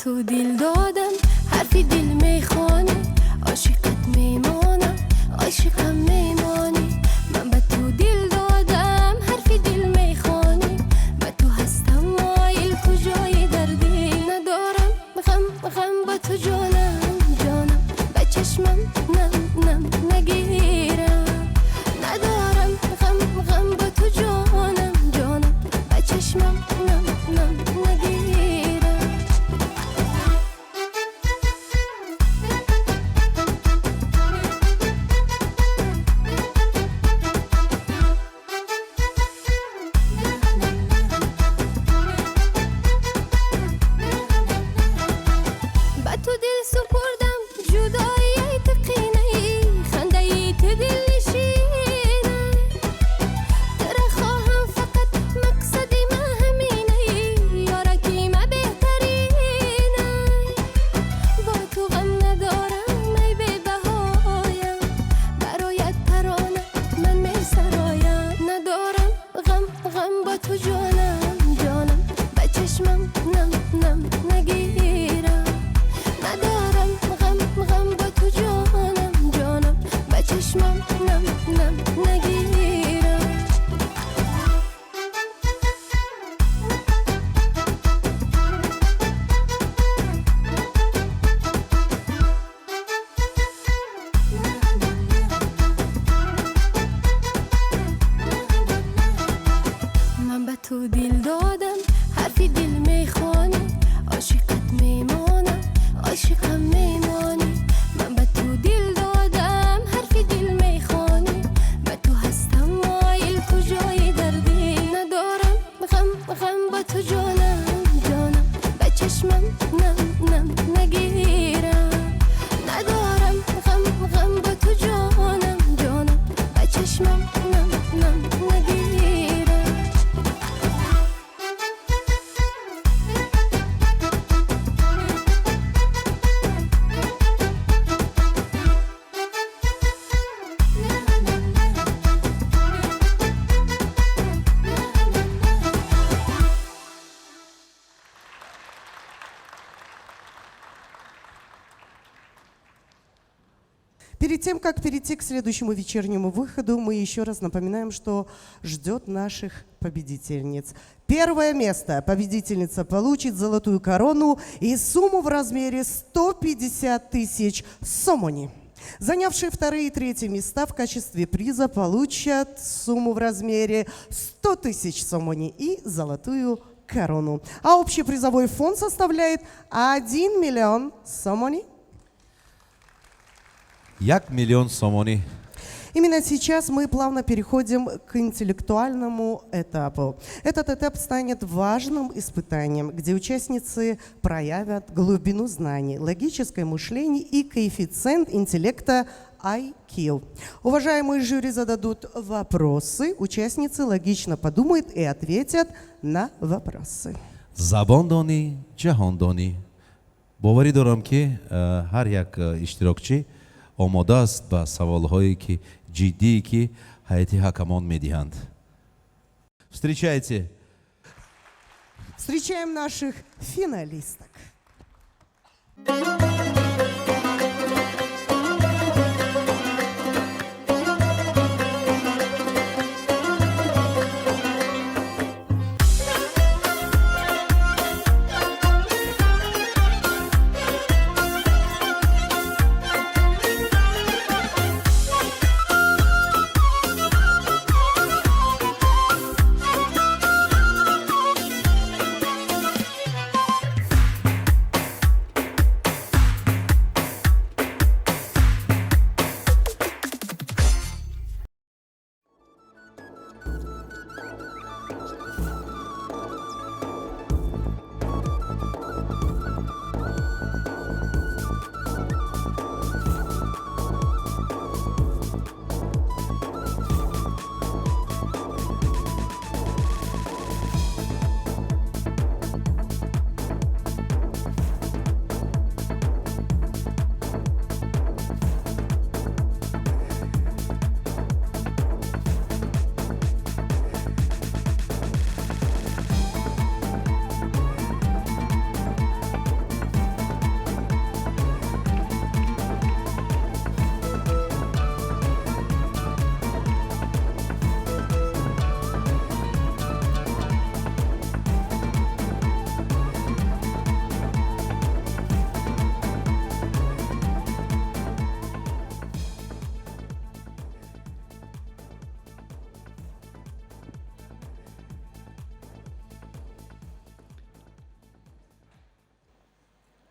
Ту дил додам, ҳарфи дил мехонӣ, ошиқат мемонам, ошиқам мемонӣ. Ман ба ту дил додам, ҳарфи дил мехонӣ, ба ту ҳастам моил, куҷои дар дил надорам ғам, ғам ба ту ҷонам, ҷонам, ба чашмам нам, нам нагирам. Надорам ғам, ғам ба ту ҷонам, ҷонам, ба чашмам нам, нам нагирам. Ба ту дил супурдам, ҷудоии ту қинаи, хандаи ту дилнишина. Тура хоҳам фақат, мақсади ман ҳаминаи, ёраки ма беҳтарина. Бо ту ғам надорам, ай бебаҳоям, бароят тарона ман месароям. Надорам ғам, ғам ба ту ҷонам, ҷонам, ба чашмам нам, нам нагирам. Надорам ғам, ғам ба ту ҷонам, ҷонам, ба чашмам нам, нам нагирам. Ман ба ту дил додам, ҳарфи дил мехонӣ, ошиқат мемонам, ошиқам мемонӣ. Ман ба ту дил додам, ҳарфи дил мехонӣ, ба ту ҳастам моил, куҷои дар дил надорам ғам, ғам ба ту ҷонам, ҷонам, ба чашмам нам, нам нагирам. Надорам ғам, ғам ба ту ҷонам, ҷонам, ба чашмам нам, нам нагирам. Перед тем, как перейти к следующему вечернему выходу, мы еще раз напоминаем, что ждет наших победительниц. Первое место победительница получит золотую корону и сумму в размере 150 тысяч сомони. Занявшие вторые и третьи места в качестве приза получат сумму в размере 100 тысяч сомони и золотую корону. А общий призовой фонд составляет 1 миллион сомони. 1 миллион сомонӣ. Именно сейчас мы плавно переходим к интеллектуальному этапу. Этот этап станет важным испытанием, где участницы проявят глубину знаний, логическое мышление и коэффициент интеллекта IQ. Уважаемые жюри зададут вопросы, участницы логично подумают и ответят на вопросы. Забондонӣ, ҷаҳондонӣ. Боварӣ дорам, ки ҳар як иштирокчӣ омода аст ба саволҳое, ки ҷиддие, ки ҳайати ҳакамон медиҳанд. Встречайте. Встречаем наших финалисток.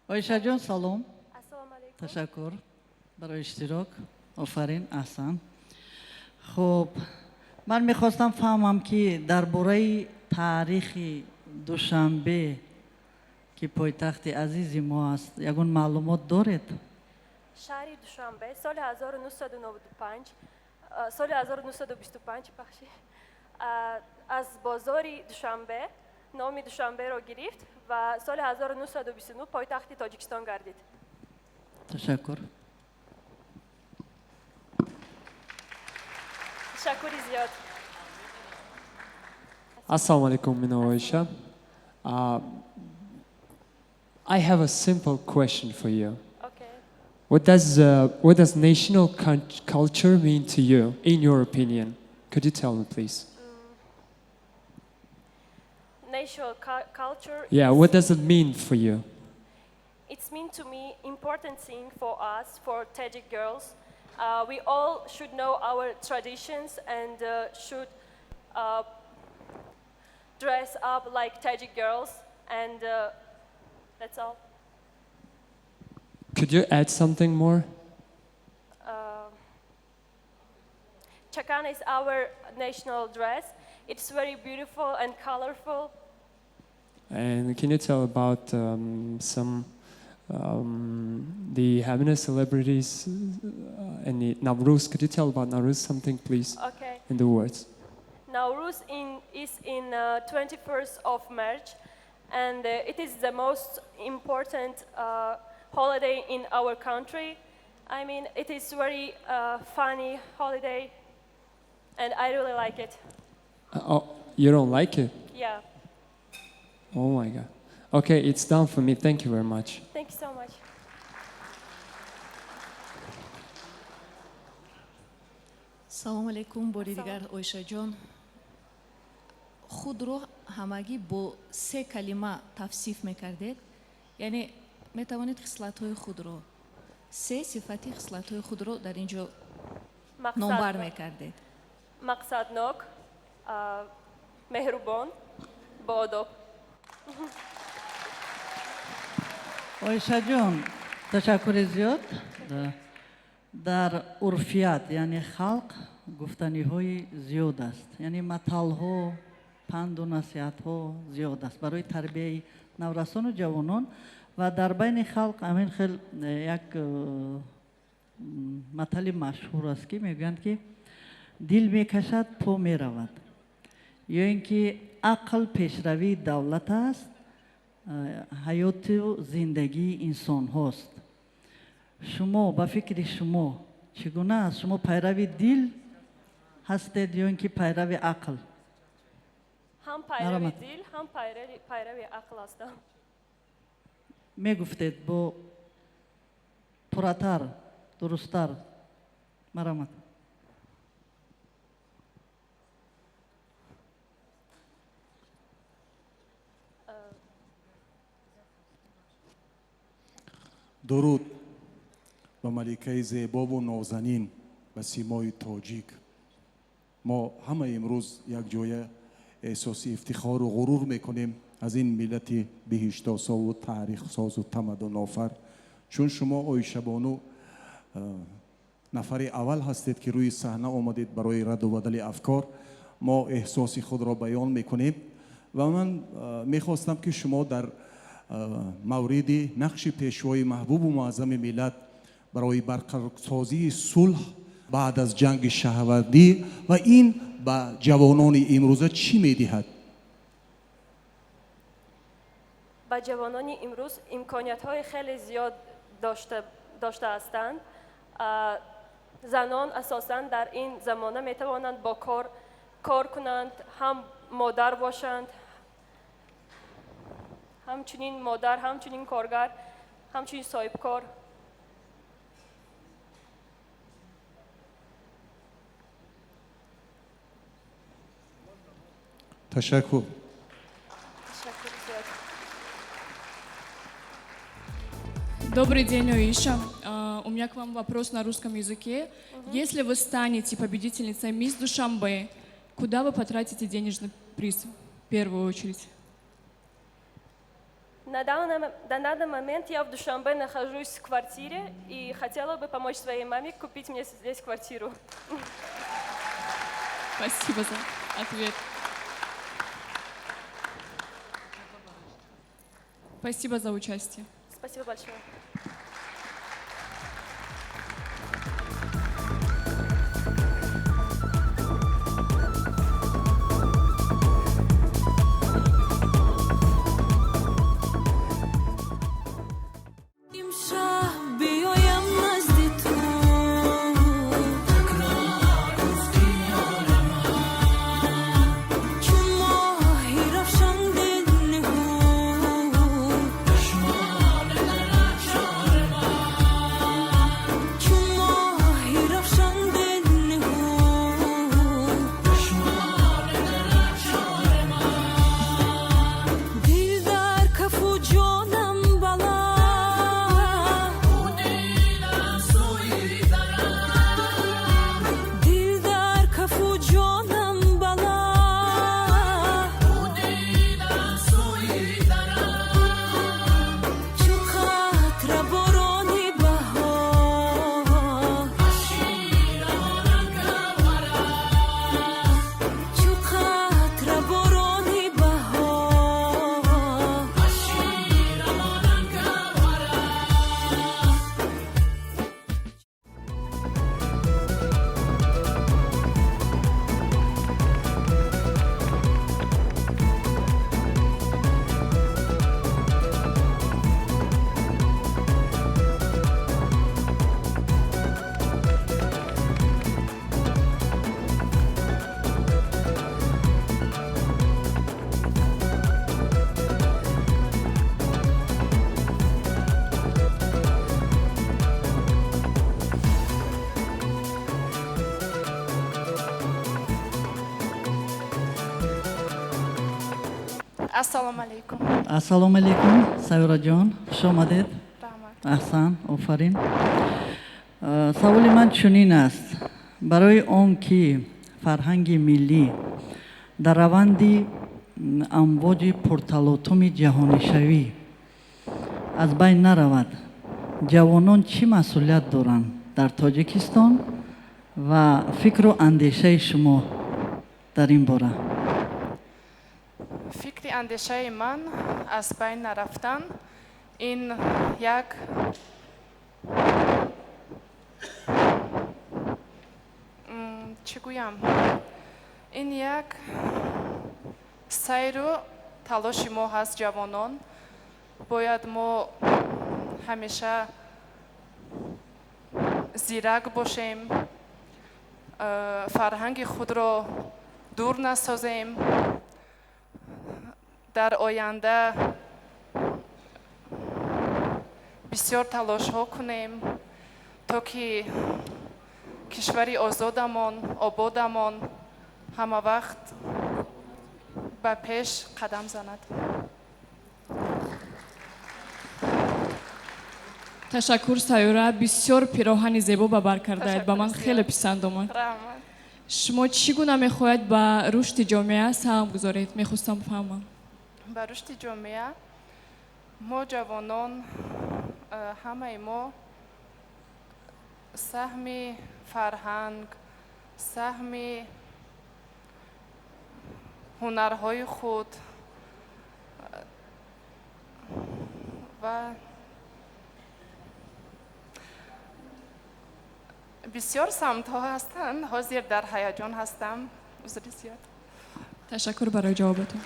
Оишаҷон, салом. Ассалому алайкум. Ташаккур барои иштирок, офарин, аҳсан. Хуб, ман мехостам фаҳмам, ки дар бораи таърихи Душанбе, ки пойтахти азизи мо аст, ягон маълумот доред? Шаҳри Душанбе соли 1995, соли 1925, бахши, аз бозори Душанбе номи Душанберо гирифт ва соли 1929 пойтахти Тоҷикистон гардид. Ташаккур. Ташаккури зиёд. Ассалому алайкум, Минова Оиша. I have a simple question for you. Okay. What does national culture mean to you, in your opinion? Could you tell me, please? National culture. Yeah, what does it mean for you? It's mean to me important thing for us, for Tajik girls. We all should know our traditions and should dress up like Tajik girls, and that's all. Could you add something more? Chakana is our national dress. It's very beautiful and colorful. And can you tell about some the happiness celebrities and the Navruz? Could you tell about Navruz something, please, Okay. in the words? Nowruz is in 21st of March, and it is the most important holiday in our country. I mean, it is very funny holiday, and I really like it. Oh, you don't like it? Yeah. Oh my God. Okay, it's done for me. Thank you very much. Thank you so much. Салому алейкум бори дигар, Оишаҷон. Худро ҳамагӣ бо се калима тавсиф мекардед, яъне метавонед хислатҳои худро, се сифати хислатҳои худро дар ин ҷо номбар мекардед. Мақсаднок, меҳрубон, боодоб. Оишаҷон, ташаккури зиёд. Дар урфият, яъне халқ, гуфтаниҳои зиёд аст, яъне маталҳо, панду насиҳатҳо зиёд аст барои тарбияи наврасону ҷавонон. Ва дар байни халқ ҳамин хел як матали машҳур аст, ки мегӯянд, ки дил мекашад, по меравад, ё ин ки ақл пешравии давлат аст, ҳаёту зиндагии инсонҳост. Шумо, ба фикри шумо, чӣ гуна аст? Шумо пайрави дил ҳастед ё ин ки пайрави ақл? Ҳам пайрави дил, ҳам пайрави ақл ҳастам. Мегуфтед бо пурратар, дурусттар, марҳамат. Дуруд ба маликаи зебову нозанин, ба симои тоҷик. Мо ҳама имрӯз якҷоя эҳсоси ифтихору ғурур мекунем аз ин миллати биҳиштосову таърихсозу тамаддунофар, чун шумо, Оишабону, нафари аввал ҳастед, ки рӯи саҳна омадед барои раду бадали афкор. Мо эҳсоси худро баён мекунем ва ман мехостам, ки шумо дар мавриди нақши пешвои маҳбубу муаззами миллат барои барқарорсозии сулҳ баъд аз ҷанги шаҳрвандӣ ва ин ба ҷавонони имрӯза чӣ медиҳад? Ба ҷавонони имрӯз имкониятҳои хеле зиёд дошта ҳастанд. Занон асосан дар ин замона метавонанд бо кор кунанд, ҳам модар бошанд, ҳамчунин модар, ҳамчунин коргар, ҳамчунин соҳибкор. Ташаккур. Ташаккур зиёд. Добрый день, Оиша. У меня к вам вопрос на русском языке. Если вы станете победительницей Мисс Душанбе, куда вы потратите денежный приз в первую очередь? На данный момент я в Душанбе нахожусь в квартире и хотела бы помочь своей маме купить мне здесь квартиру. Спасибо за ответ. Спасибо за участие. Спасибо большое. Имшаб биёям назди ту. Чун моҳи равшан дилниҳон, чун моҳи равшан дилниҳон, дил дар кафу ҷонам бала, дил дар кафу ҷонам бала, чу қатра борони баҳор, чу қатра борони баҳор. Ассалому алайкум. Ассалому алайкум, Сайёраҷон, хуш омадед. Раҳмат. Аҳсан, офарин. Саволи ман чунин аст: барои он ки фарҳанги миллӣ дар раванди амвоҷи пурталотуми ҷаҳонишавӣ аз байн наравад, ҷавонон чӣ масъулият доранд дар Тоҷикистон ва фикру андешаи шумо дар ин бора? Фикри андешаи ман, аз байн нарафтан ин як чӣ гӯям, ин як сайру талоши мо ҳаст. Ҷавонон бояд мо ҳамеша зирак бошем, фарҳанги худро дур насозем, дар оянда бисёр талошҳо кунем, то ки кишвари озодамон, ободамон ҳама вақт ба пеш қадам занад. Ташаккур, Сайёра, бисёр пироҳани зебо ба бар кардаед, ба ман Ташаккур хеле зиёд. писанд омад. Раҳмат. Шумо чӣ гуна мехоҳед ба рушди ҷомеа саҳм гузоред? Мехостам фаҳмам. Ба рушди ҷомеа мо ҷавонон, ҳамаи мо саҳми фарҳанг, саҳми ҳунарҳои худ ва бисёр самтҳо ҳастанд. Ҳозир дар ҳаяҷон ҳастам, узри зиёд. Ташаккур барои ҷавобатон.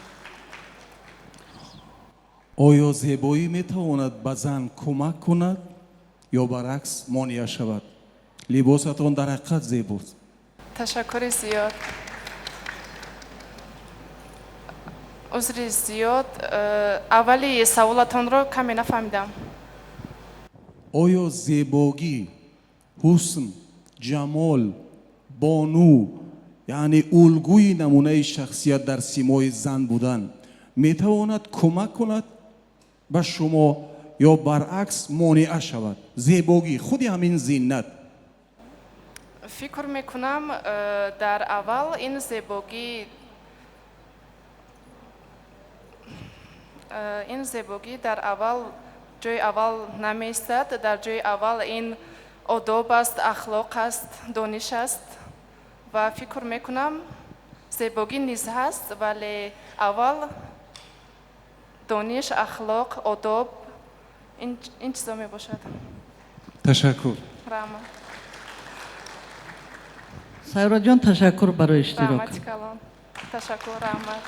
Оё зебоӣ метавонад ба зан кӯмак кунад ё баръакс монеа шавад? Либосатон дар ҳақиқат зебост. Ташаккури зиёд. Узри зиёд, аввали саволатонро каме нафаҳмидам. Оё зебогӣ, ҳусн, ҷамол, бону, яъне улгӯи намунаи шахсият дар симои зан будан метавонад кӯмак кунад ба шумо ё баръакс монеа шавад? Зебогӣ, худи ҳамин зинат. Фикр мекунам, дар аввал ин зебогӣ Ин зебогӣ дар аввал ҷои аввал намеистад. Дар ҷои аввал ин одоб аст, ахлоқ аст, дониш аст ва фикр мекунам, зебогӣ низ ҳаст, вале аввал дониш, ахлоқ, одоб, ин чизо мебошад. Ташаккур. Раҳмат. Сайёраҷон, ташаккур барои иштирок. Раҳмати калон, ташаккур, раҳмат.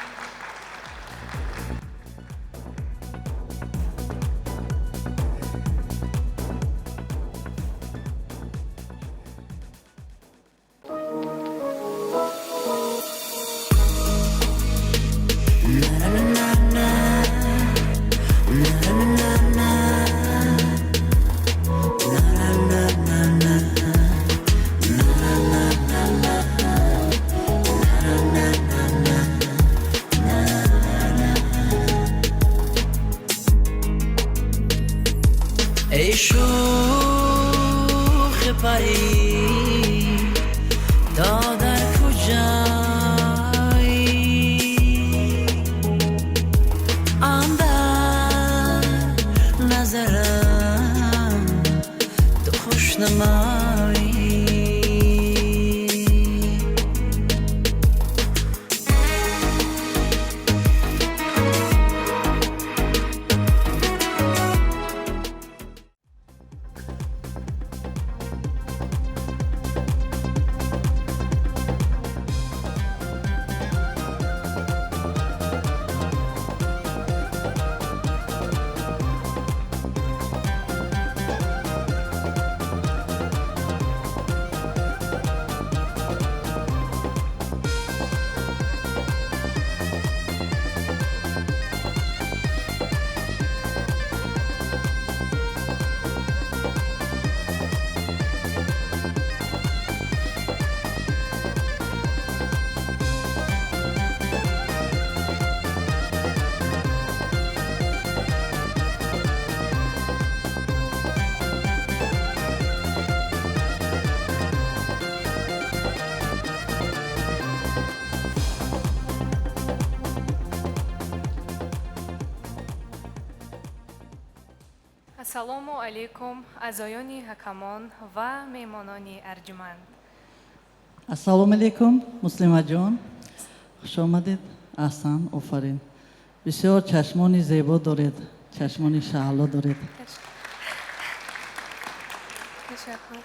Эй шӯхи парӣ, то дар куҷоӣ? Андар назарам ту хушнамоӣ. Ассалому алайкум, аъзоёни ҳакамон ва меҳмонони арҷманд. Ассалому алайкум, Муслимаҷон, хуш омадед. Аҳсан, офарин. Бисёр чашмони зебо доред, чашмони шаҳло доред. Ташаккур.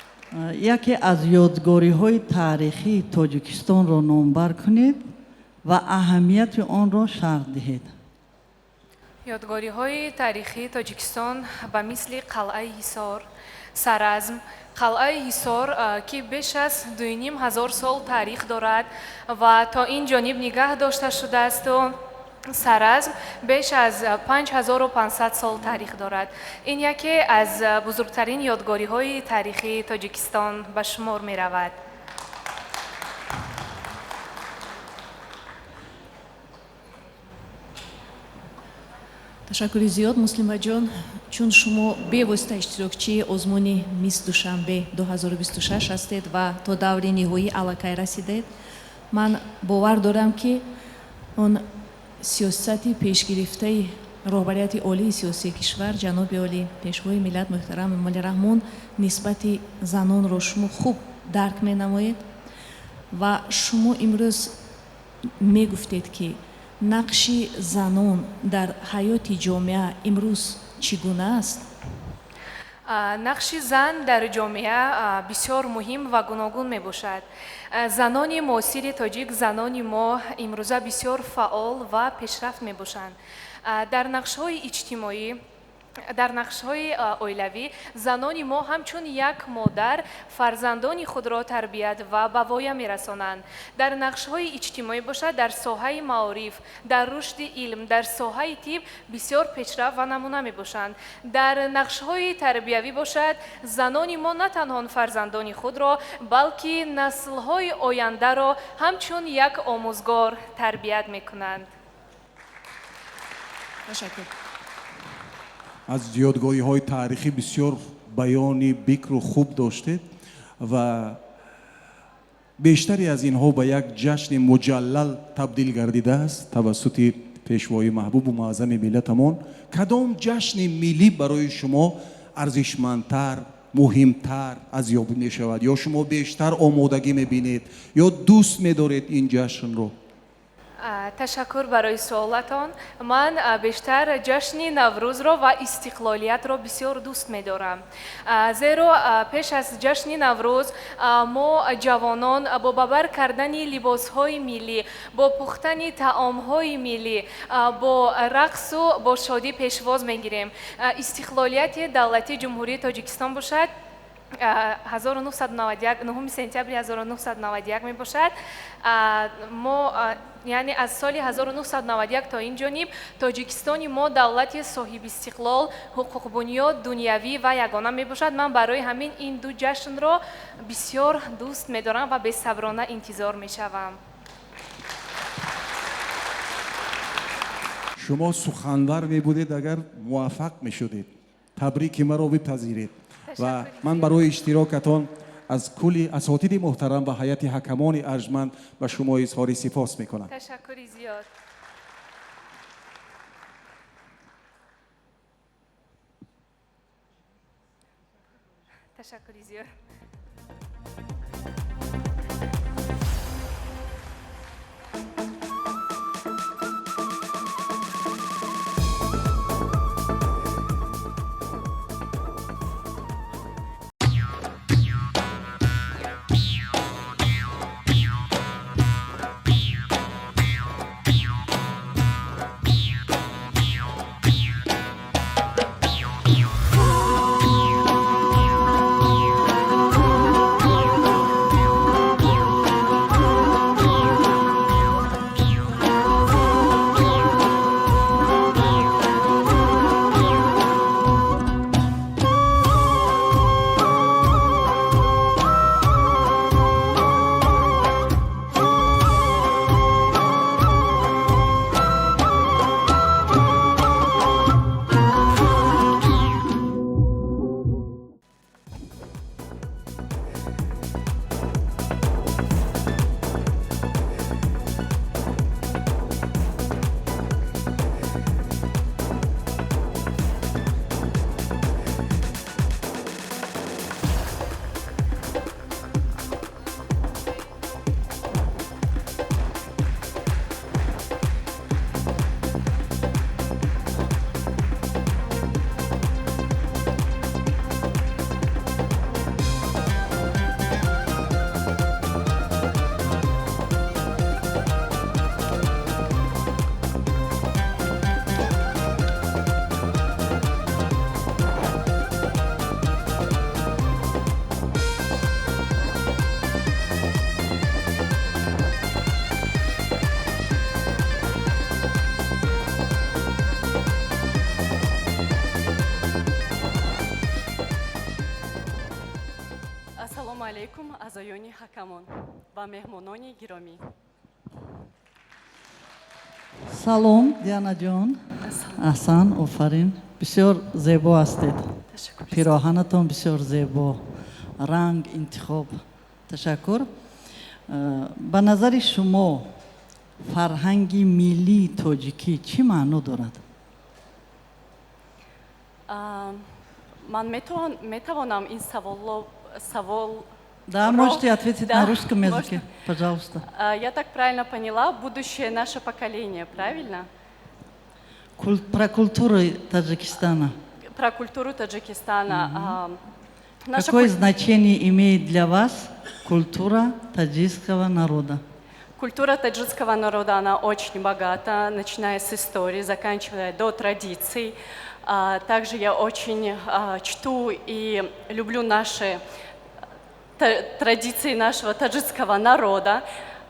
Яке аз ёдгориҳои таърихии Тоҷикистонро номбар кунед ва аҳамияти онро шарҳ диҳед. Ёдгориҳои таърихии Тоҷикистон ба мисли қалъаи Ҳисор, Саразм. Қалъаи Ҳисор, ки беш аз 2500 сол таърих дорад ва то ин ҷониб нигаҳ дошта шудаасту Саразм беш аз 5500 сол таърих дорад. Ин яке аз бузургтарин ёдгориҳои таърихии Тоҷикистон ба шумор меравад. Ташаккури зиёд, Муслимаҷон. Чун шумо бевосита иштирокчии озмуни Мисс Душанбе 2026 ҳастед ва то даври ниҳоӣ аллакай расидед, ман бовар дорам, ки он сиёсати пешгирифтаи роҳбарияти олии сиёсии кишвар, ҷаноби олӣ, пешвои миллат муҳтарам Эмомалӣ Раҳмон нисбати занонро шумо хуб дарк менамоед ва шумо имрӯз мегуфтед, ки нақши занон дар ҳаёти ҷомеа имрӯз чӣ гуна аст? Нақши зан дар ҷомеа бисёр муҳим ва гуногун мебошад. Занони муосири тоҷик, занони мо имрӯза бисёр фаъол ва пешрафт мебошанд. Дар нақшҳои иҷтимоӣ, дар нақшҳои оилавӣ занони мо ҳамчун як модар фарзандони худро тарбият ва ба воя мерасонанд. Дар нақшҳои иҷтимоӣ бошад, дар соҳаи маориф, дар рушди илм, дар соҳаи тиб бисёр пешрафт ва намуна мебошанд. Дар нақшҳои тарбиявӣ бошад, занони мо на танҳо фарзандони худро, балки наслҳои ояндаро ҳамчун як омӯзгор тарбият мекунанд. Ташаккур. Аз ёдгориҳои таърихӣ бисёр баёни бикру хуб доштед ва бештаре аз инҳо ба як ҷашни муҷаллал табдил гардидааст тавассути Пешвои маҳбубу муаззами миллатамон, кадом ҷашни миллӣ барои шумо арзишмандтар, муҳимтар арзёбӣ мешавад, ё шумо бештар омодагӣ мебинед, ё дӯст медоред ин ҷашнро? Ташаккур барои суолатон. Ман бештар ҷашни Наврӯзро ва истиқлолиятро бисёр дӯст медорам, зеро пеш аз ҷашни Наврӯз мо ҷавонон бо ба бар кардани либосҳои миллӣ, бо пухтани таомҳои миллӣ, бо рақсу бо шодӣ пешвоз мегирем. Истиқлолияти давлати Ҷумҳурии Тоҷикистон бошад, 1991, 9 сентябри 1991 мебошад. Мо, яъне аз соли 1991 то ин ҷониб Тоҷикистони мо давлати соҳибистиқлол, ҳуқуқбунёд, дунявӣ ва ягона мебошад. Ман барои ҳамин ин ду ҷашнро бисёр дӯст медорам ва бесаброна интизор мешавам. Шумо суханвар мебудед, агар муваффақ мешудед. Табрики маро бипазиред ва ман барои иштирокатон аз кулли асотиди муҳтарам ва ҳайати ҳакамони арҷманд ба шумо изҳори сипос мекунам. Ташаккури зиёд. Ташаккури зиёд. Ассалому алайкум, аъзоёни ҳакамон ва меҳмонони гиромӣ. Салом, Дианаҷон. Аҳсан, офарин. Бисёр зебо ҳастед. Пироҳанатон бисёр зебо, ранг, интихоб. Ташаккур. Ба назари шумо фарҳанги миллии тоҷикӣ чӣ маъно дорад? Ман метавонам ин савол Да, можете ответить на русском языке, пожалуйста. Я так правильно поняла, будущее наше поколение, правильно? Про культуру Таджикистана. Про культуру Таджикистана. Какое значение имеет для вас культура таджикского народа? Культура таджикского народа, она очень богата, начиная с истории, заканчивая до традиций. Также я очень чту и люблю наши традиции нашего таджикского народа.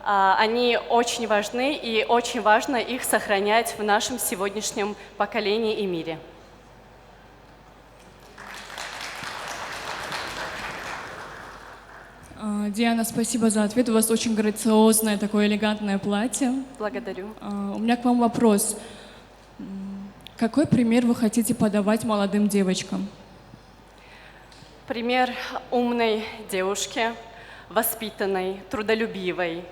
Они очень важны, и очень важно их сохранять в нашем сегодняшнем поколении и мире. Диана, спасибо за ответ. У вас очень грациозное, такое элегантное платье. Благодарю. У меня к вам вопрос. Какой пример вы хотите подавать молодым девочкам? Пример умной девушки, воспитанной, трудолюбивой,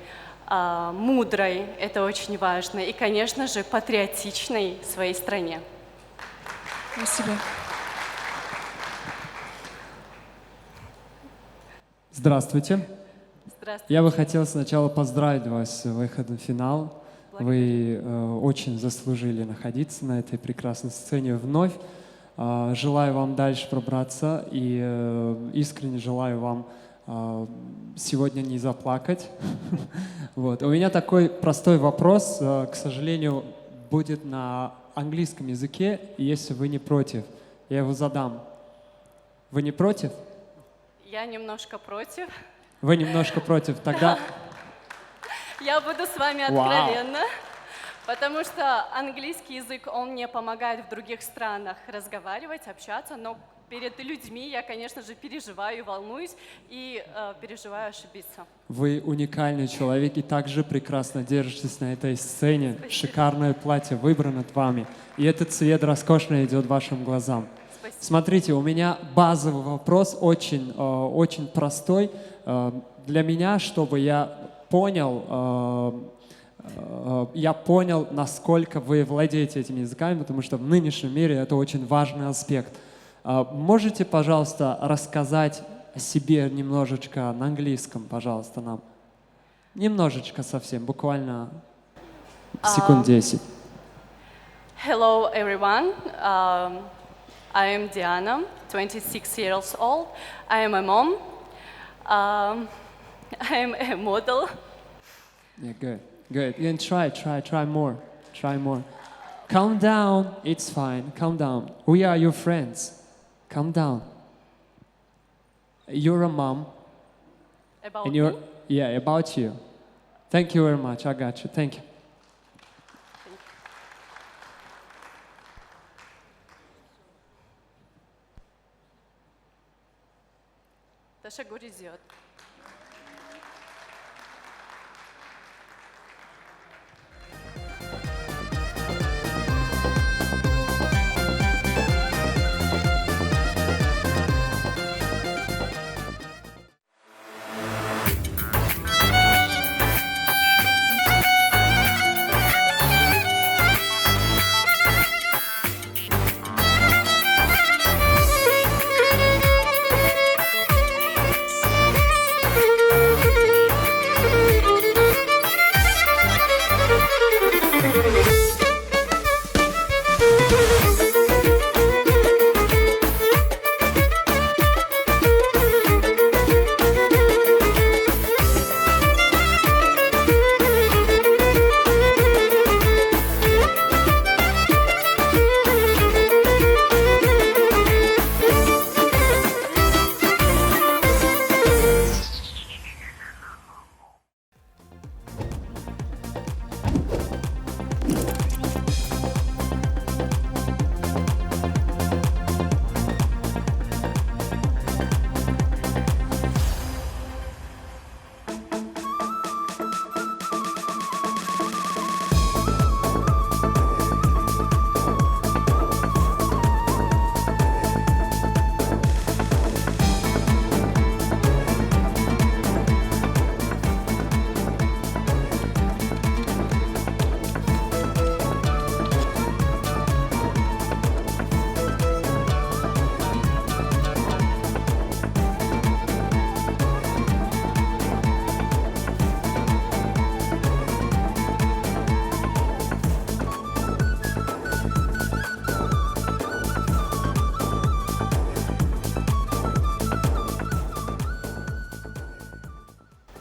мудрой, это очень важно, и, конечно же, патриотичной своей стране. Спасибо. Здравствуйте. Здравствуйте. Я бы хотел сначала поздравить вас с выходом в финал. Вы очень заслужили находиться на этой прекрасной сцене вновь. Желаю вам дальше пробраться и искренне желаю вам сегодня не заплакать. Вот. У меня такой простой вопрос, к сожалению, будет на английском языке, если вы не против. Я его задам. Вы не против? Я немножко против. Вы немножко против. Тогда Я буду с вами Вау. откровенна, потому что английский язык, он мне помогает в других странах разговаривать, общаться, но перед людьми я, конечно же, переживаю, волнуюсь и переживаю ошибиться. Вы уникальный человек и также прекрасно держитесь на этой сцене. Шикарное платье выбрано вами. И этот цвет роскошно идет вашим глазам. Спасибо. Смотрите, у меня базовый вопрос, очень, очень простой. Для меня, чтобы я понял, насколько вы владеете этими языками, потому что в нынешнем мире это очень важный аспект. Можете, пожалуйста, рассказать о себе немножечко на английском, пожалуйста, нам? Немножечко совсем, буквально секунд 10. Hello, everyone. I am Diana, 26 years old. I am a mom. I am a model. Yeah, good, good. And try, try, try more, try more. Calm down, it's fine. Calm down. We are your friends. Calm down. You're a mom. About and you're me? Yeah, about you. Thank you very much. I got you. Thank you. Ташаккури зиёд.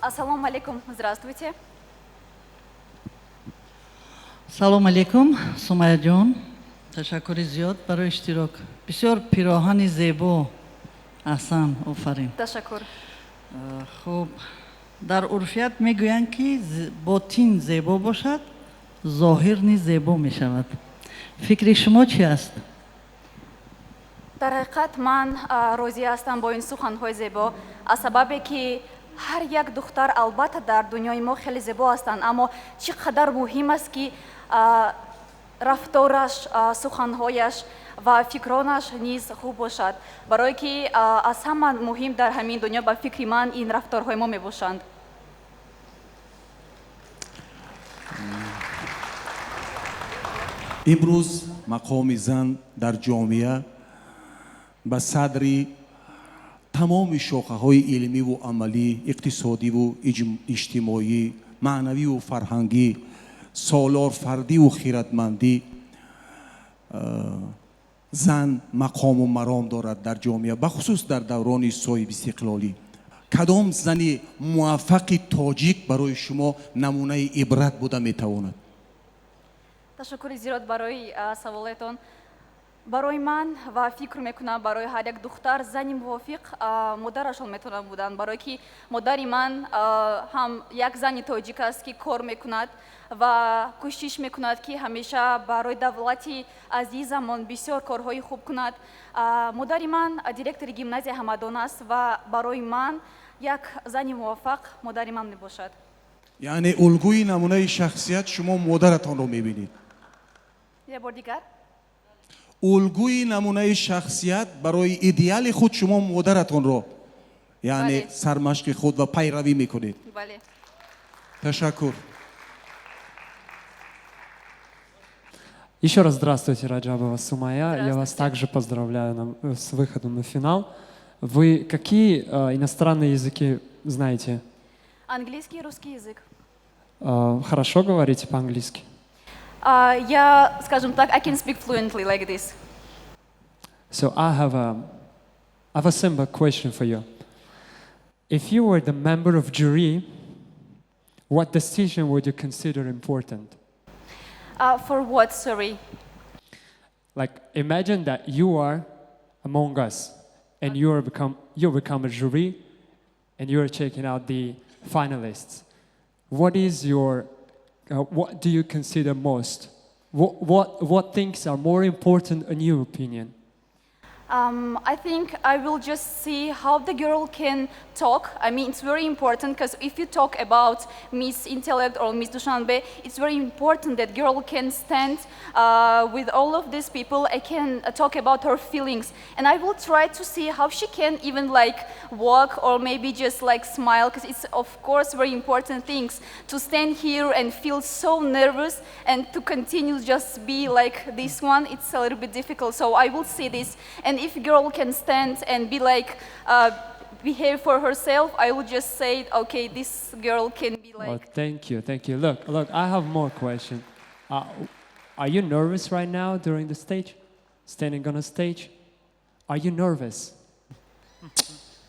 Ассаламу алейкум, здравствуйте. Салом алейкум, Сумаяҷон, ташаккури зиёд барои иштирок. Бисёр пироҳани зебо, аҳсан, офарин. Ташаккур. Хуб, дар урфият мегӯянд, ки ботин зебо бошад, зоҳир низ зебо мешавад. Фикри шумо чӣ аст? Дар ҳақиқат ман розӣ ҳастам бо ин суханҳои зебо, аз сабабе ки ҳар як духтар албатта дар дунёи мо хеле зебо ҳастанд, аммо чӣ қадар муҳим аст, ки рафтораш, суханҳояш ва фикронаш низ хуб бошад, барое ки аз ҳама муҳим дар ҳамин дунё, ба фикри ман, ин рафторҳои мо мебошанд. Имрӯз мақоми зан дар ҷомеа ба садри тамоми шохаҳои илмиву амалӣ, иқтисодиву иҷтимоӣ, маънавиву фарҳангӣ, солорфардиву хиратмандӣ зан мақому маром дорад дар ҷомеа, бахусус дар даврони соҳибистиқлолӣ. Кадом зани муваффақи тоҷик барои шумо намунаи ибрат буда метавонад? Ташаккури зиёд барои саволетон. Барои ман ва фикр мекунам барои ҳар як духтар зани мувофиқ модарашон метавонад будан, барое ки модари ман ҳам як зани тоҷик аст, ки кор мекунад ва кӯшиш мекунад, ки ҳамеша барои давлати азизамон бисёр корҳои хуб кунад. Модари ман директори гимназияи Ҳамадон аст ва барои ман як зани муваффақ модари ман мебошад. Яъне улгӯи намунаи шахсият шумо модаратонро мебинед? Як бор дигар. Улгӯи намунаи шахсият барои идеали худ шумо модаратонро, яъне сармашқи худ ва пайравӣ мекунед. Бале. Ташаккур. Еще раз здравствуйте, Раджабова Сумая. Я вас также поздравляю с выходом на финал. Вы какие иностранные языки знаете? Английский и русский язык. Хорошо говорите по-английски? Я, скажем так, I can speak fluently like this. So I have a simple question for you. If you were the member of jury, what decision would you consider important? For what, sorry? Like, imagine that you are among us and you become a jury and you are checking out the finalists. What is your, what do you consider most? What things are more important in your opinion? I think I will just see how the girl can talk. I mean, it's very important because if you talk about Miss Intellect or Miss Dushanbe, it's very important that girl can stand with all of these people and can talk about her feelings. And I will try to see how she can even like walk or maybe just like smile, because it's of course very important things to stand here and feel so nervous and to continue just be like this one. It's a little bit difficult. So I will see this. And if girl can stand and be like, behave for herself, I would just say, okay, this girl can be like. Oh, thank you, thank you. Look, I have more question. Are you nervous right now during the stage? Standing on a stage? Are you nervous?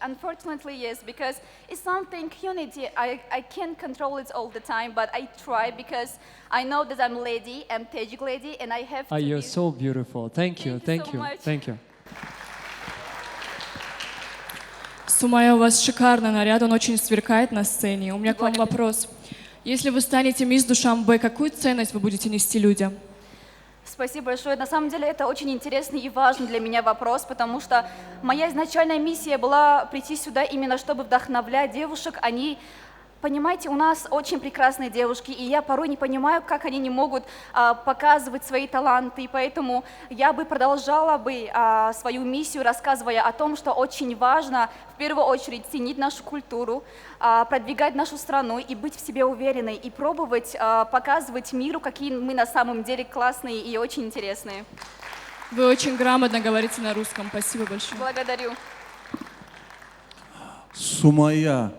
Unfortunately, yes, because it's something unity. I can't control it all the time, but I try because I know that I'm lady, I'm Tajik lady, and I have to. You're so beautiful. Thank you, thank you, thank you. Сумая, у вас шикарный наряд, он очень сверкает на сцене. У меня к вам вопрос. Если вы станете мисс Душанбе, какую ценность вы будете нести людям? Спасибо большое. На самом деле это очень интересный и важный для меня вопрос, потому что моя изначальная миссия была прийти сюда именно чтобы вдохновлять девушек. Они, понимаете, у нас очень прекрасные девушки, и я порой не понимаю, как они не могут показывать свои таланты, и поэтому я бы продолжала бы свою миссию, рассказывая о том, что очень важно в первую очередь ценить нашу культуру, продвигать нашу страну и быть в себе уверенной, и пробовать показывать миру, какие мы на самом деле классные и очень интересные. Вы очень грамотно говорите на русском. Спасибо большое. Благодарю. Сумая,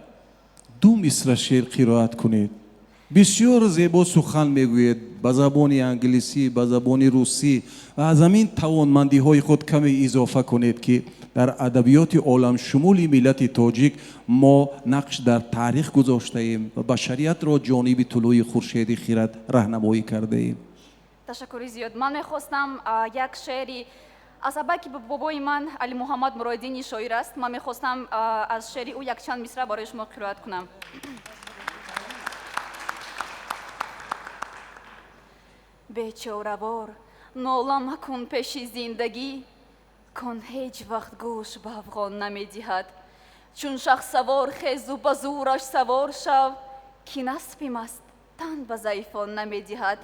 ду мисра шеър қироат кунед. Бисёр зебо сухан мегӯед ба забони англисӣ, ба забони русӣ ва аз ҳамин тавонмандиҳои худ каме изофа кунед, ки дар адабиёти оламшумули миллати тоҷик мо нақш дар таърих гузоштаем ва башариятро ҷониби тулӯи хуршеди хирад раҳнамоӣ кардаем. Ташаккури зиёд. Ман мехостам як шеъри аз абаки бобои ман Алимуҳаммад Муродини шоир аст. Ман мехостам аз шеъри ӯ якчанд мисра барои шумо қироат кунам. Бечоравор нола макун пеши зиндагӣ, кон ҳеҷ вақт гӯш ба афғон намедиҳад. Чун шахсавор хезу ба зӯраш савор шав, ки наспим аст тан ба заифон намедиҳад.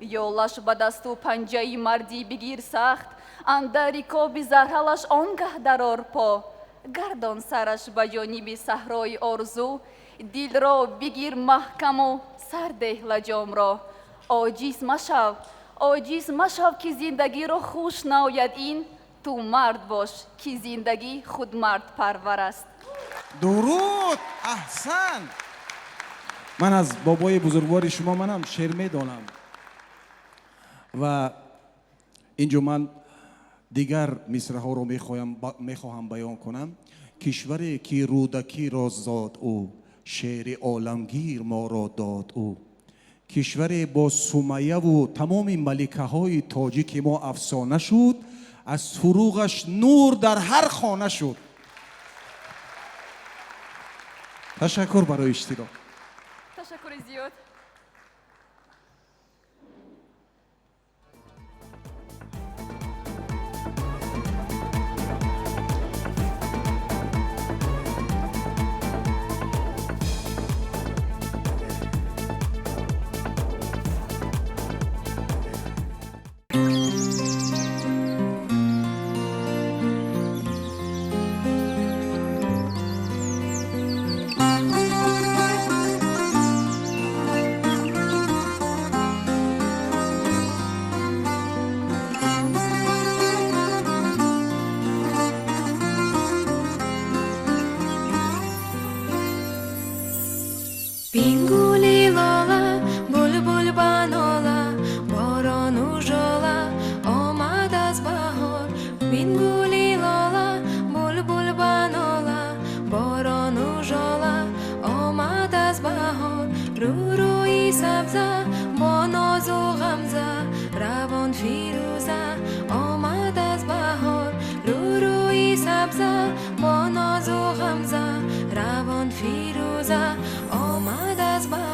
Ёлаш ба дасту панҷаи мардӣ бигир сахт, андар рикоби зарҳалаш он гаҳ дарор по. Гардон сараш ба ҷониби саҳрои орзу, дилро бигир маҳкаму сар деҳ лаҷомро. Оҷиз машав, Оҷиз машав, ки зиндагиро хуш наояд ин, ту мард бош, ки зиндагӣ худ мардпарвар аст. Дуруд, аҳсан. Ман аз бобои бузургвори шумо манам шеър медонам ва инҷо ман дигар мисраҳоро мехоҳам баён кунам. Кишваре ки Рӯдакиро зод ӯ, шеъри оламгир моро дод ӯ. Кишваре бо Сумайяву тамоми маликаҳои тоҷики мо афсона шуд, аз фуруғаш нур дар ҳар хона шуд. Ташаккур барои иштирок. Ташаккури зиёд. Бингули лола, булбул ба нола, борону жола, омад аз баҳор. Бингули лола, булбул ба нола, борону жола, омад аз баҳор. Рӯ-рӯи сабза, бо нозу ғамза, равон фирӯза, омад аз баҳор. Рӯ-рӯи сабза, бо нозу ғамза, равон фирӯза, омад аз баҳор.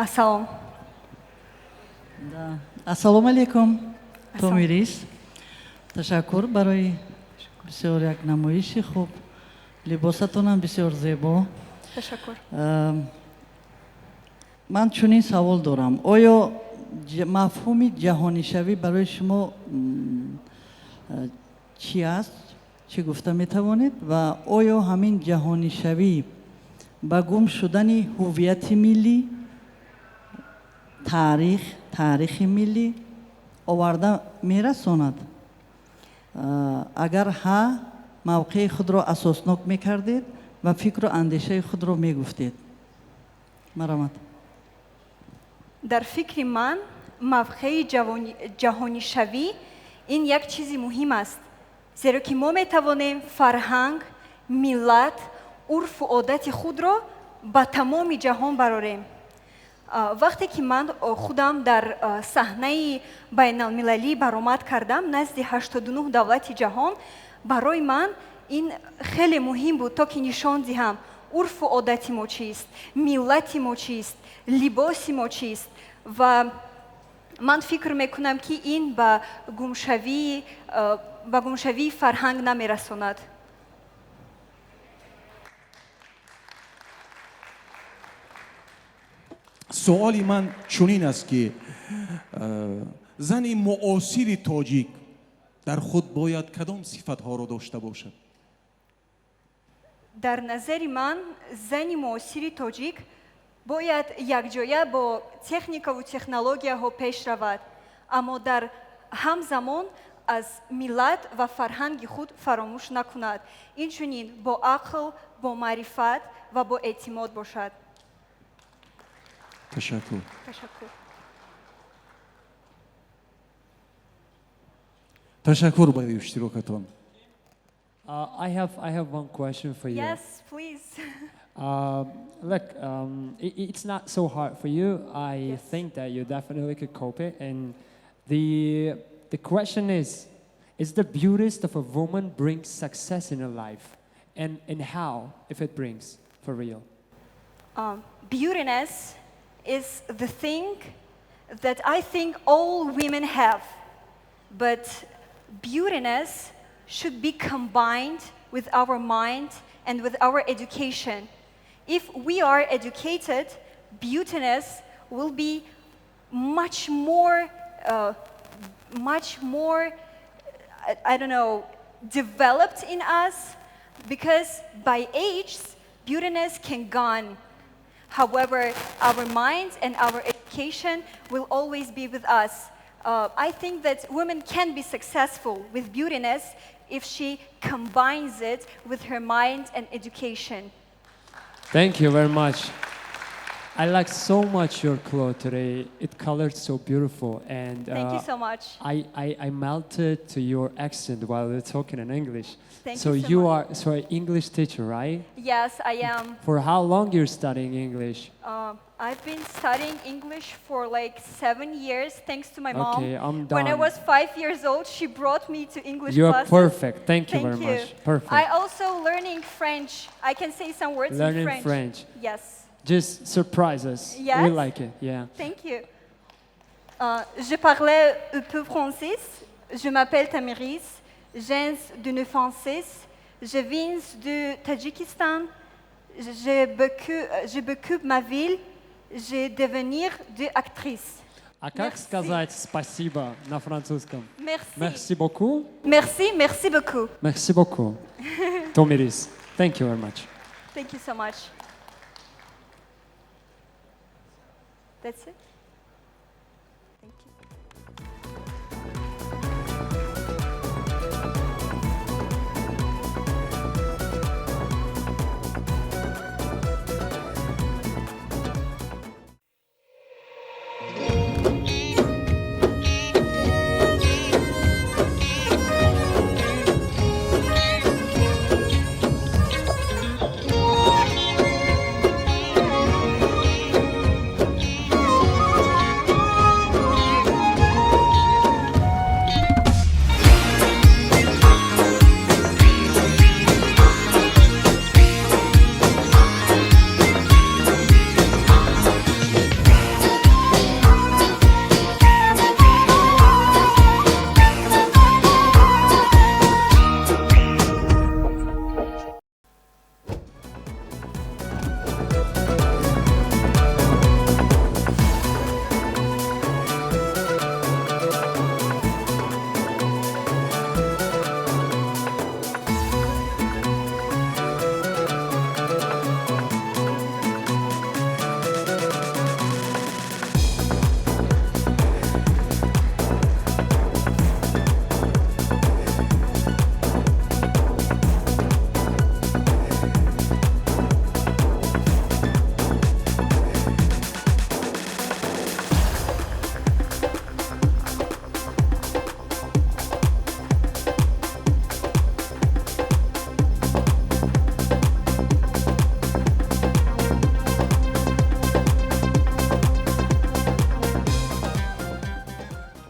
Ассалом. Да. Ассалому алейкум, Томирис. Ташаккур барои бисёр як намоиши хуб. Либосатонам бисёр зебо. Ташаккур. Ман чунин савол дорам. Оё мафҳуми ҷаҳонишавӣ барои шумо чӣ аст? Чӣ гуфта метавонед? Ва оё ҳамин ҷаҳонишавӣ ба гум шудани ҳуввияти миллӣ, таърихи миллӣ оварда мерасонад? Агар ҳа, мавқеи худро асоснок мекардед ва фикру андешаи худро мегуфтед. Марамат. Дар фикри ман мавқеи ҷаҳонишавӣ ин як чизи муҳим аст, зеро ки мо метавонем фарҳанг, миллат, урфу одати худро ба тамоми ҷаҳон барорем. Вақте ки ман худам дар саҳнаи байналмилалӣ баромад кардам назди 89 давлати ҷаҳон, барои ман ин хеле муҳим буд, то ки нишон диҳам урфу одати мо чист, миллати мо чист, либоси мо чист. Ва ман фикр мекунам, ки ин ба гумшавии фарҳанг намерасонад. Суоли ман чунин аст, ки зани муосири тоҷик дар худ бояд кадом сифатҳоро дошта бошад? Дар назари ман зани муосири тоҷик бояд якҷоя бо техникаву технологияҳо пеш равад, аммо дар ҳамзамон аз миллат ва фарҳанги худ фаромӯш накунад. Инчунин бо ақл, бо маърифат ва бо эътимод бошад. Ташаккур. Ташаккур. Ташаккур барои иштирокатон. I have one question for you. Yes, please. Look, it's not so hard for you. I think that you definitely could cope it. And the question is the beauty of a woman brings success in her life? And how, if it brings, for real? Beautiness is the thing that I think all women have. But beautiness should be combined with our mind and with our education. If we are educated, beautiness will be much more, I don't know, developed in us, because by age, beautiness can gone. However, our minds and our education will always be with us. I think that women can be successful with beautiness if she combines it with her mind and education. Thank you very much. I like so much your clothes today. It colored so beautiful, and Thank you so much. I melted to your accent while you're talking in English. Thank So you so you much. are so an English teacher, right? Yes, I am. For how long you're studying English? I've been studying English for like 7 years, thanks to my mom. Okay, I'm When I done. was 5 years old, she brought me to English You're classes. perfect. Thank you Thank very you. much. Perfect. I also learning French. I can say some words Learning in French. French. Yes. Just surprise us. We Yes. like it. Yeah. Thank you. Je parlais un peu français. Je m'appelle Tamiris. J'ai d'une française. Je viens du Tadjikistan. J'ai beaucoup ma ville. Je devenir de actrice. А как сказать спасибо на французском? Merci. Merci beaucoup. Merci, merci beaucoup. Merci beaucoup. Tomiris. Thank you very much. Thank you so much. That's it. Thank you.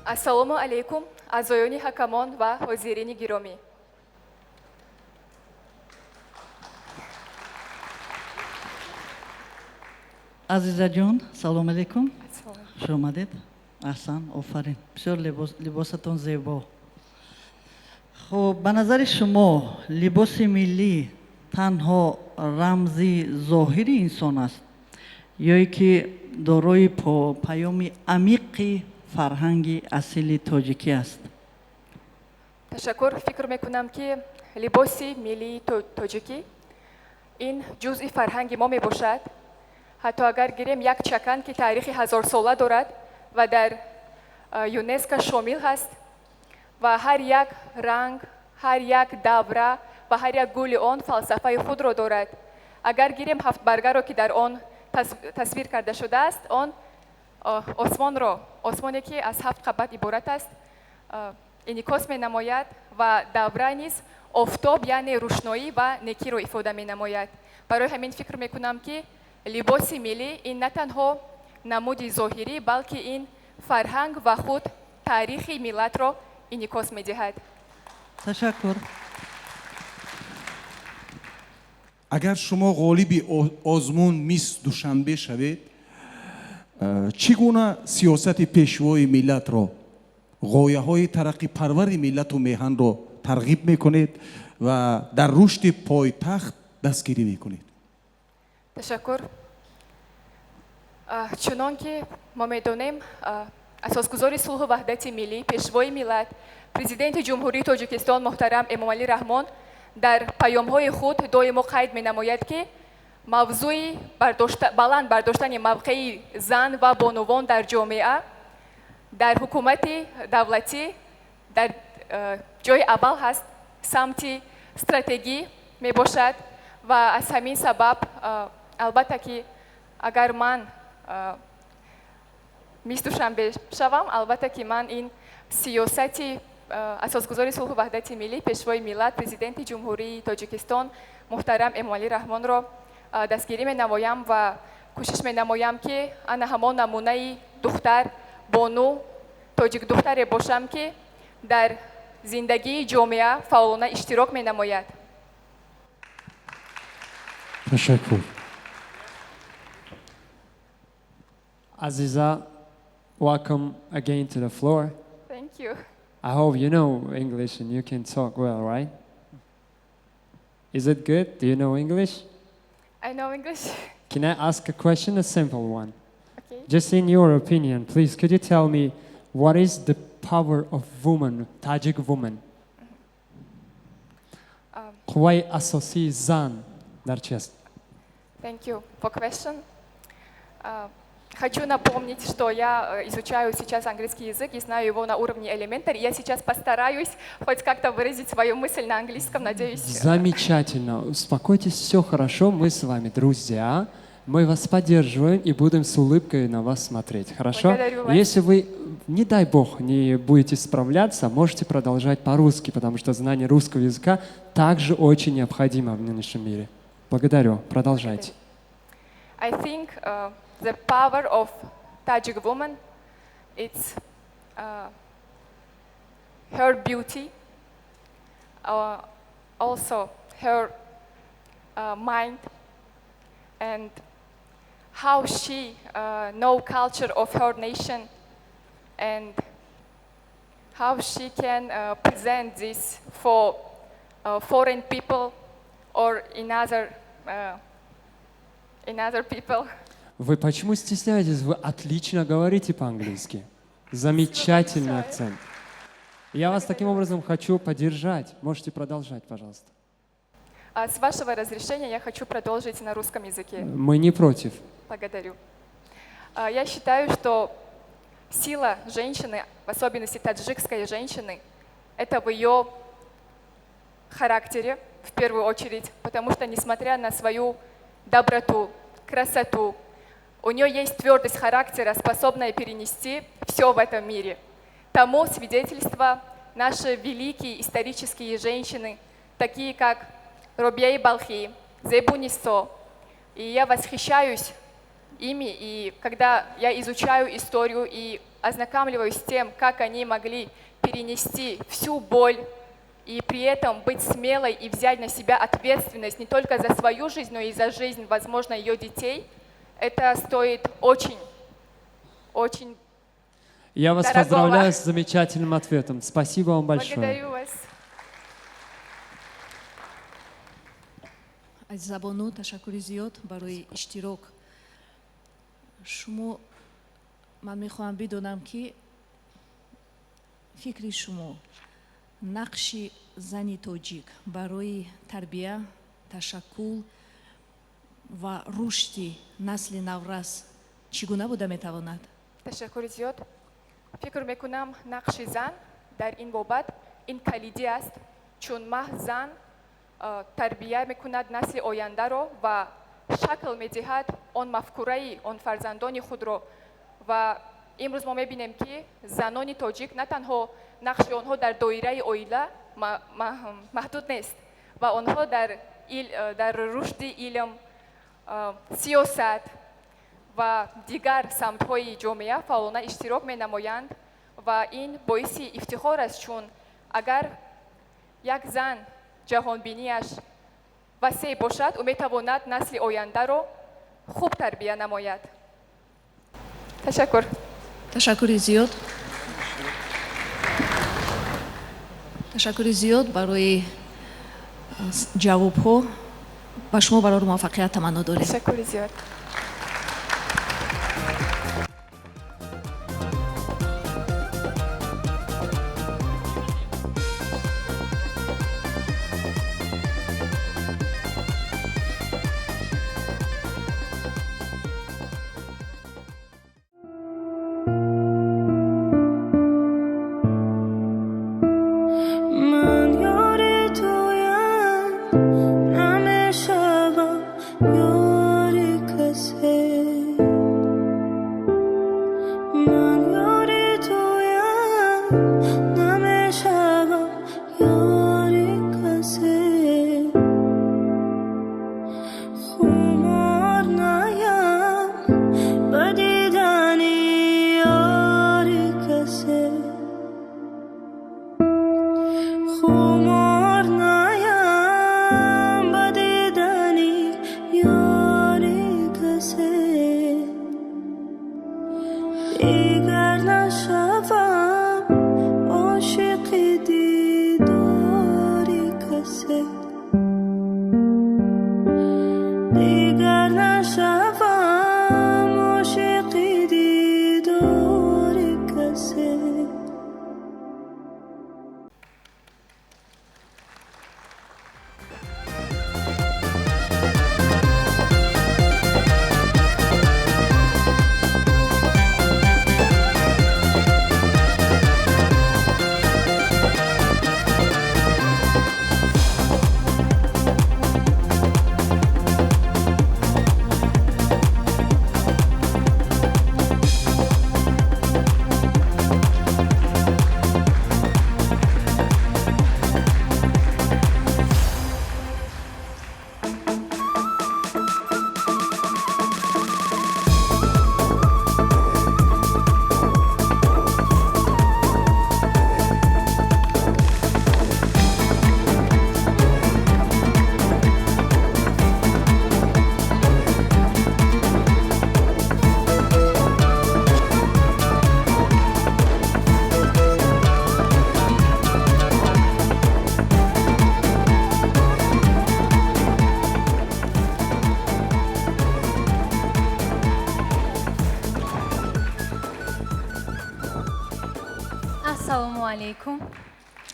Ассалому алайкум, аъзоёни ҳакамон ва ҳозирини гиромӣ. Азизаҷон, салом алейкум, хуш омадед. Аҳсан, офарин, бисёр либосатон зебо. Хуб, ба назари шумо либоси миллӣ танҳо рамзи зоҳири инсон аст ё ки дорои паёми амиқи фарҳанги асили тоҷикӣ аст? Ташаккур. Фикр мекунам, ки либоси миллии тоҷикӣ ин ҷузъи фарҳанги мо мебошад. Ҳатто агар гирем, як чакан, ки таърихи ҳазорсола дорад ва дар ЮНЕСКО шомил ҳаст, ва ҳар як ранг, ҳар як давра ва ҳар як гули он фалсафаи худро дорад. Агар гирем ҳафтбаргаро, ки дар он тасвир карда шудааст, он осмонро, осмоне ки аз ҳафт қабат иборат аст, инъикос менамояд ва давра низ Офтоб яъне рӯшноӣ ва некиро ифода менамояд. Барои ҳамин фикр мекунам, ки либоси миллӣ ин на танҳо намуди зоҳирӣ, балки ин фарҳанг ва худ таърихи миллатро инъикос медиҳад. Ташаккур. Агар шумо ғолиби озмун Мисс Душанбе шавед, чӣ гуна сиёсати пешвои миллатро, ғояҳои тараққипарвари миллату меҳанро тарғиб мекунед ва дар рушди пойтахт дастгирӣ мекунед? Ташаккур. Чунон ки мо медонем, асосгузори сулҳу ваҳдати миллӣ, пешвои миллат, президенти Ҷумҳурии Тоҷикистон муҳтарам Эмомалӣ Раҳмон дар паёмҳои худ доимо қайд менамояд, ки мавзӯи баланд бардоштани мавқеи зан ва бонувон дар ҷомеа, дар ҳукумати давлатӣ дар ҷои аввал ҳаст, самти стратегӣ мебошад ва аз ҳамин сабаб, албатта ки агар ман Мисс Душанбе шавам, албатта ки ман ин сиёсати асосгузори сулҳу ваҳдати миллӣ, пешвои миллат, президенти Ҷумҳурии Тоҷикистон муҳтарам Эмомалӣ Раҳмонро дастгирӣ менамоям ва кӯшиш менамоям, ки ана ҳамон намунаи духтар, бону, тоҷикдухтаре бошам, ки дар зиндагии ҷомеа фаъолона иштирок менамояд. Ташаккур. Азиза, welcome again to the floor. Thank you. I hope you know English and you can talk well, right? Is it good? Do you know English? I know English. Can I ask a question, a simple one? Okay. Just in your opinion, please, could you tell me what is the power of woman, Tajik woman? Қувваи асосии зан дар чи аст? Thank you for question. Хочу напомнить, что я изучаю сейчас английский язык и знаю его на уровне elementary. Я сейчас постараюсь хоть как-то выразить свою мысль на английском, надеюсь. Замечательно. Успокойтесь, все хорошо, мы с вами друзья. Мы вас поддерживаем и будем с улыбкой на вас смотреть. Хорошо? Благодарю вас. Если вы, не дай бог, не будете справляться, можете продолжать по-русски, потому что знание русского языка также очень необходимо в нынешнем мире. Благодарю. Продолжайте. I think the power of Tajik woman, it's her beauty, also her mind, and how she know culture of her nation, and how she can present this for foreign people or in other people. Вы почему стесняетесь? Вы отлично говорите по-английски. Замечательный акцент. Я вас таким образом хочу поддержать. Можете продолжать, пожалуйста. С вашего разрешения я хочу продолжить на русском языке. Мы не против. Благодарю. Я считаю, что сила женщины, в особенности таджикской женщины, это в ее характере, в первую очередь, потому что, несмотря на свою доброту, красоту, у нее есть твердость характера, способная перенести все в этом мире. Тому свидетельство наши великие исторические женщины, такие как Робия Балхи, Зебунисо. И я восхищаюсь ими, и когда я изучаю историю и ознакомливаюсь с тем, как они могли перенести всю боль и при этом быть смелой и взять на себя ответственность не только за свою жизнь, но и за жизнь, возможно, ее детей, это стоит очень, очень Я вас дорогого. Поздравляю с замечательным ответом. Спасибо вам большое. Благодарю вас. Азизабону, ташаккури зиёд барои иштирок. Шумо, ман мехоҳам бидонам, ки фикри шумо нақши зани тоҷик барои тарбия, ташаккул ва рушди насли наврас чӣ гуна буда метавонад? Ташаккури зиёд. Фикр мекунам, нақши зан дар ин бобат ин калидӣ аст, чун маҳз зан тарбия мекунад насли ояндаро ва шакл медиҳад он мафкураи он фарзандони худро. Ва имрӯз мо мебинем, ки занони тоҷик на танҳо нақши онҳо дар доираи оила, маҳдуд нест ва онҳо дар рушди илм, сиёсат ва дигар самтҳои ҷомеа фаъолона иштирок менамоянд ва ин боиси ифтихор аст, чун агар як зан ҷаҳонбинияш васеъ бошад, ӯ метавонад насли ояндаро хуб тарбия намояд. Ташаккур. Ташаккури зиёд. Ташаккури зиёд барои ҷавобҳо. Ба шумо барори муваффақият таманно дорем. Ташаккури зиёд.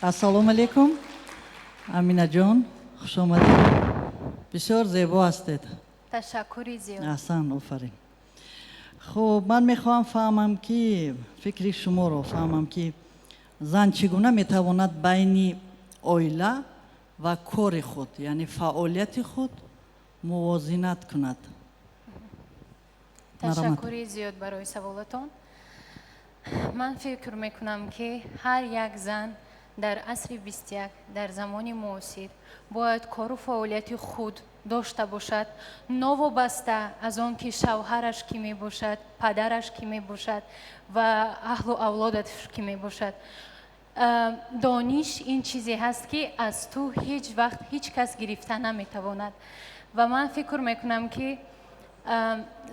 Ассалому алайкум, Аминаҷон, хуш омадед. Бисёр зебо ҳастед. Ташаккури зиёд. Аҳсан, офарин. Хуб, ман мехоҳам фаҳмам ки фикри шуморо фаҳмам ки зан чӣ гуна метавонад байни оила ва кори худ, яъне фаъолияти худ мувозинат кунад. Ташаккури зиёд барои саволатон. Ман фикр мекунам ки ҳар як зан дар асри 21, дар замони муосир бояд кору фаъолияти худ дошта бошад, новобаста аз он ки шавҳараш кӣ мебошад, падараш кӣ мебошад ва аҳлу авлодаш кӣ мебошад. Дониш ин чизе ҳаст ки аз ту ҳеҷ вақт ҳеҷ кас гирифта наметавонад. Ва ман фикр мекунам ки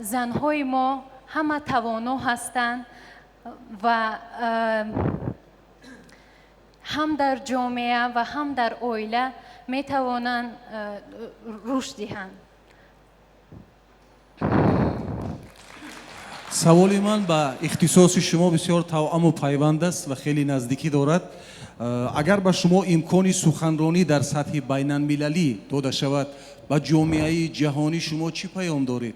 занҳои мо ҳама тавоно ҳастанд ва ҳам дар ҷомеа ва ҳам дар оила метавонанд рушд диҳанд. Саволи ман ба ихтисоси шумо бисёр тавъаму пайванд аст ва хеле наздикӣ дорад. Агар ба шумо имкони суханронӣ дар сатҳи байналмилалӣ дода шавад, ба ҷомеаи ҷаҳонӣ шумо чӣ паём доред?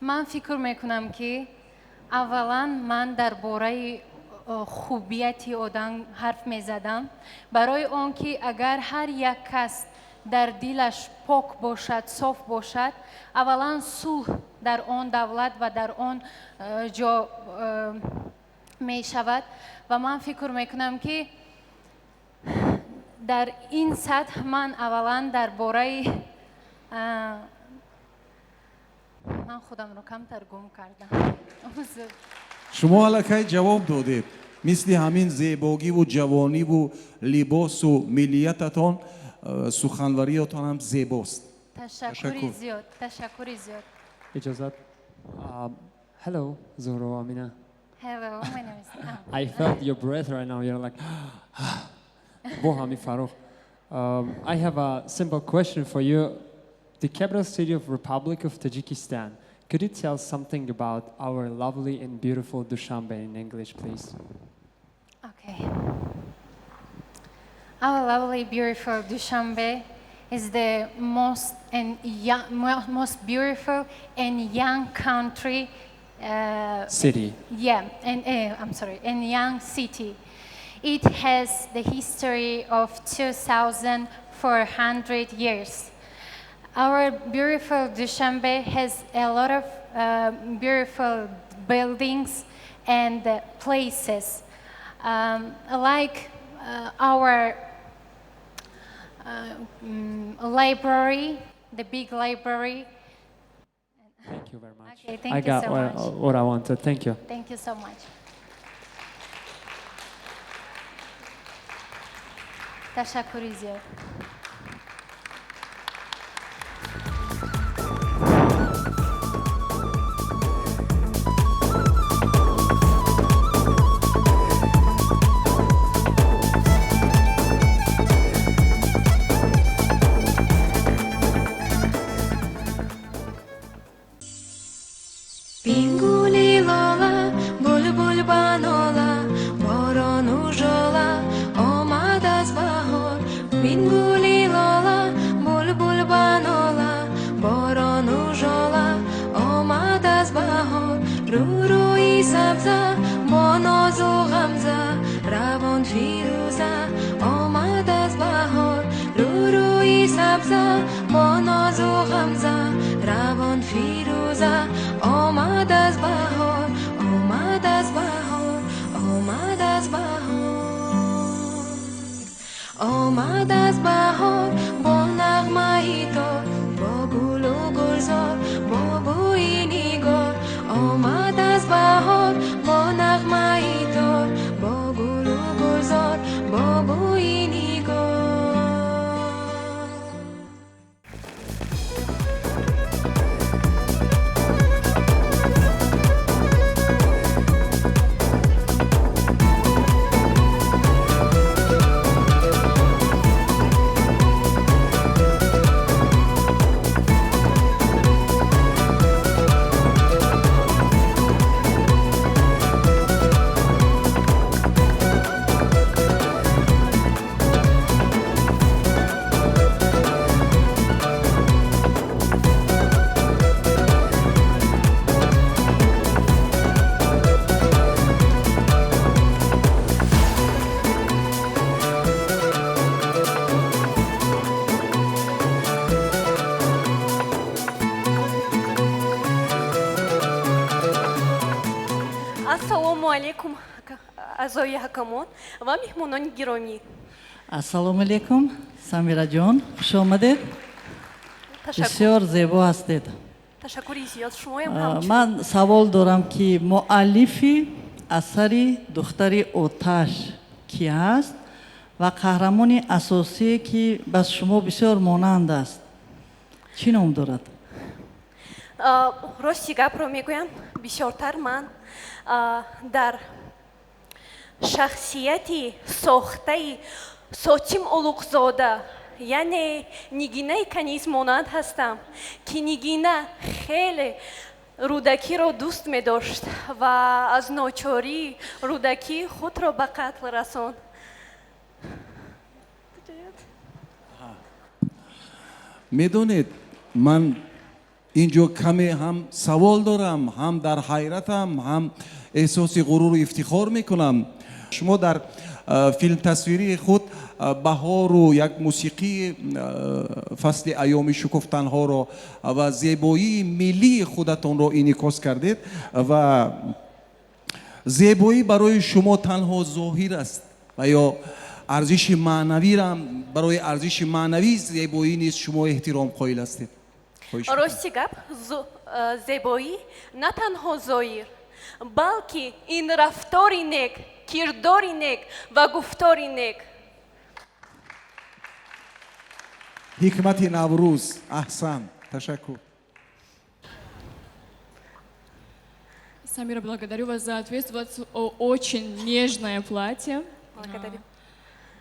Ман фикр мекунам ки аввалан ман дар бораи хубияти одам ҳарф мезадам, барои он ки агар ҳар як кас дар дилаш пок бошад, соф бошад, аввалан сулҳ дар он давлат ва дар он ҷо Мешавад ва ман фикр мекунам, ки дар ин сатҳ ман аввалан дар бораи ман худамро камтар гум кардам. Узр. Шумо аллакай ҷавоб додед. Мисли ҳамин зебогиву ҷавониву либосу миллиятатон, суханвариятон ҳам зебост. Ташаккури зиёд, ташаккури зиёд. Иҷозат. Hello, Zuhro Amina. Hello, my name is I felt your breath right now. You're like, бо ҳами Фарух. I have a simple question for you. The capital city of Republic of Tajikistan. Could you tell something about our lovely and beautiful Dushanbe in English, please? Okay. Our lovely, beautiful Dushanbe is the most and young, most beautiful and young country. City. Yeah, and I'm sorry, and young city. It has the history of 2,400 years. Our beautiful Dushanbe has a lot of beautiful buildings and places, like our library, the big library. Thank you very much. Okay, thank I you got so much. what I wanted. Thank you. Thank you so much. Ташаккури зиёд. Бин гули лола, булбул ба нола, борону жола, омад аз баҳор. Бин гули лола, булбул ба нола, борону жола, омад аз баҳор. Рӯ сабза, бо нозу ғамза, равон фирӯза, омад аз баҳор. Рӯи сабза, бо нозу ғамза, равон фирӯза, омад аз баҳор, омад аз баҳор, омад аз баҳор. Омад аз баҳор бо нағмаи тор, бо гулу гулзор, бо бӯи нигор. Омад аз баҳор бо нағмаи тор, бо гулу гулзор, бо бӯи нигор. Ассалому алейкум, аъзои ҳакамон ва меҳмонони гиромӣ. Ассалому алейкум, Самираҷон, хуш омадед. Ташаккур. Бисёр зебо ҳастед. Ташаккури зиёд, шумоям ҳамчунин. Ман савол дорам, ки муаллифи асари «Духтари оташ» кӣ ҳаст ва қаҳрамони асосие, ки ба шумо бисёр монанд аст, чӣ ном дорад? Рости гапро мегӯям, бисёртар ман дар шахсияти сохтаи Сотим Улуғзода, яъне Нигинаи каниз монанд ҳастам, ки Нигина хеле Рӯдакиро дӯст медошт ва аз ночорӣ Рӯдакӣ худро ба қатл расонд. Медонед, ман инҷо каме ҳам савол дорам, ҳам дар ҳайратам, ҳам эҳсоси ғуруру ифтихор мекунам. Шумо дар филмтасвирии худ баҳору як мусиқии фасли айёми шукуфтанҳоро ва зебоии миллии худатонро инъикос кардед ва Зебоӣ барои шумо танҳо зоҳир аст ва ё арзиши маънавиро, барои арзиши маънавии зебоӣ низ шумо эҳтиром қоил ҳастед? Хоҳиш мекунам. Рости гап, зебоӣ на танҳо зоҳир, балки ин рафтори нек, кирдори нек ва гуфтори нек. Ҳикмати Наврӯз, аҳсан, ташаккур. Самира, благодарю вас за ответ. У вас очень нежное платье. Благодарю.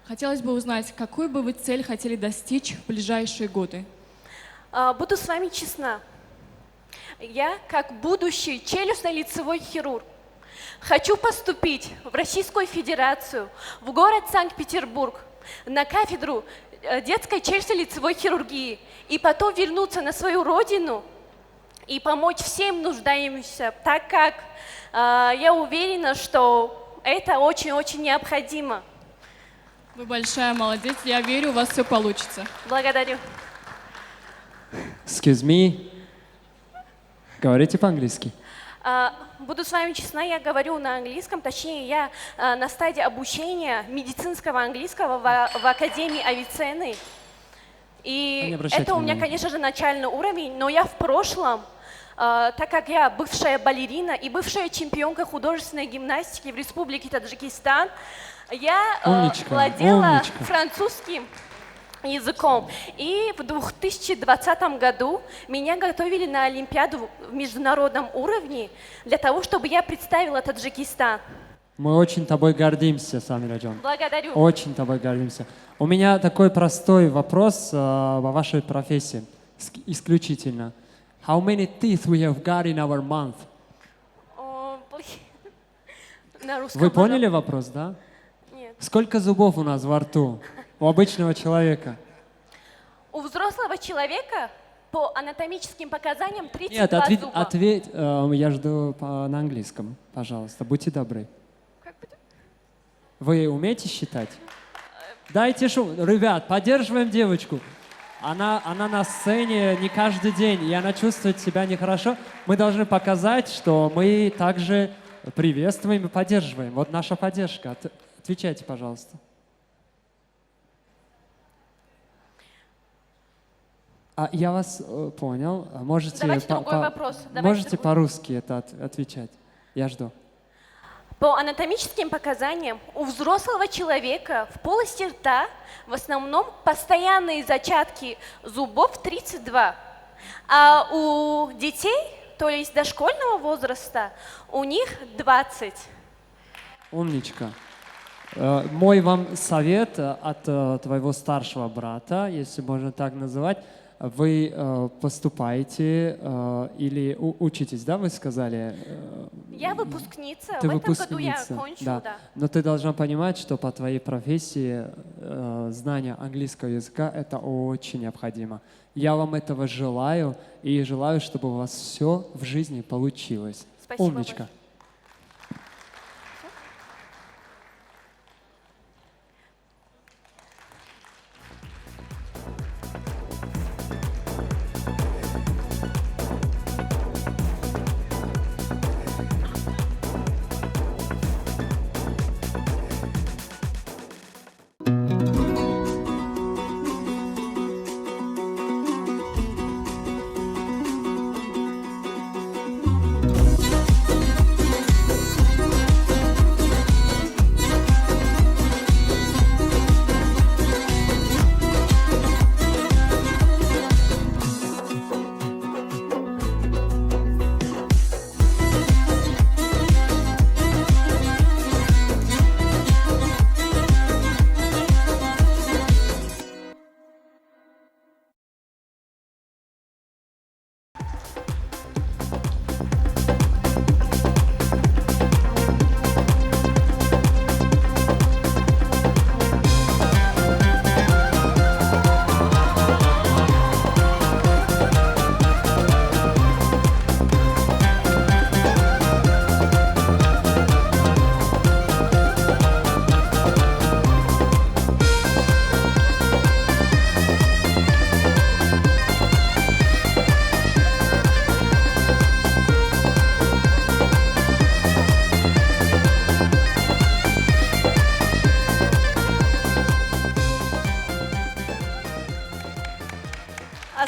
Хотелось бы узнать, какую бы вы цель хотели достичь в ближайшие годы? Буду с вами честна. Я, как будущий челюстно-лицевой хирург, хочу поступить в Российскую Федерацию, в город Санкт-Петербург, на кафедру детской челюстно-лицевой хирургии и потом вернуться на свою родину и помочь всем нуждающимся, так как я уверена, что это очень-очень необходимо. Вы большая молодец, я верю, у вас все получится. Благодарю. Excuse me. Говорите по-английски? Буду с вами честна, я говорю на английском, точнее, я на стадии обучения медицинского английского в Академии Авиценны. И Не обращайте это у меня, внимания. Конечно же, начальный уровень, но я в прошлом, так как я бывшая балерина и бывшая чемпионка художественной гимнастики в Республике Таджикистан, я Умничка, владела умничка. Французским языком. И в 2020 году меня готовили на Олимпиаду в международном уровне для того, чтобы я представила Таджикистан. Мы очень тобой гордимся, Самира ҷон. Благодарю. Очень тобой гордимся. У меня такой простой вопрос о вашей профессии. Исключительно. How many teeth we have got in our mouth? О, блин. На русском, Вы поняли пожалуйста. Вопрос, да? Нет. Сколько зубов у нас во рту? У обычного человека? У взрослого человека по анатомическим показаниям 32 Нет, ответь, зуба. Ответь, я жду на английском, пожалуйста, будьте добры. Вы умеете считать? Дайте шум. Ребят, поддерживаем девочку. Она на сцене не каждый день, и она чувствует себя нехорошо. Мы должны показать, что мы также приветствуем и поддерживаем. Вот наша поддержка. Отвечайте, пожалуйста. А, я вас понял. А можете Давайте другой вопрос. Давайте можете другой. по-русски это отвечать? Я жду. По анатомическим показаниям у взрослого человека в полости рта в основном постоянные зачатки зубов 32, а у детей, то есть дошкольного возраста, у них 20. Умничка. Мой вам совет от твоего старшего брата, если можно так называть, вы поступаете или учитесь, да, вы сказали? Я выпускница, Ты в этом году я выпускница, окончу, да. да. Но ты должна понимать, что по твоей профессии знание английского языка — это очень необходимо. Я вам этого желаю и желаю, чтобы у вас все в жизни получилось. Спасибо Умничка. большое.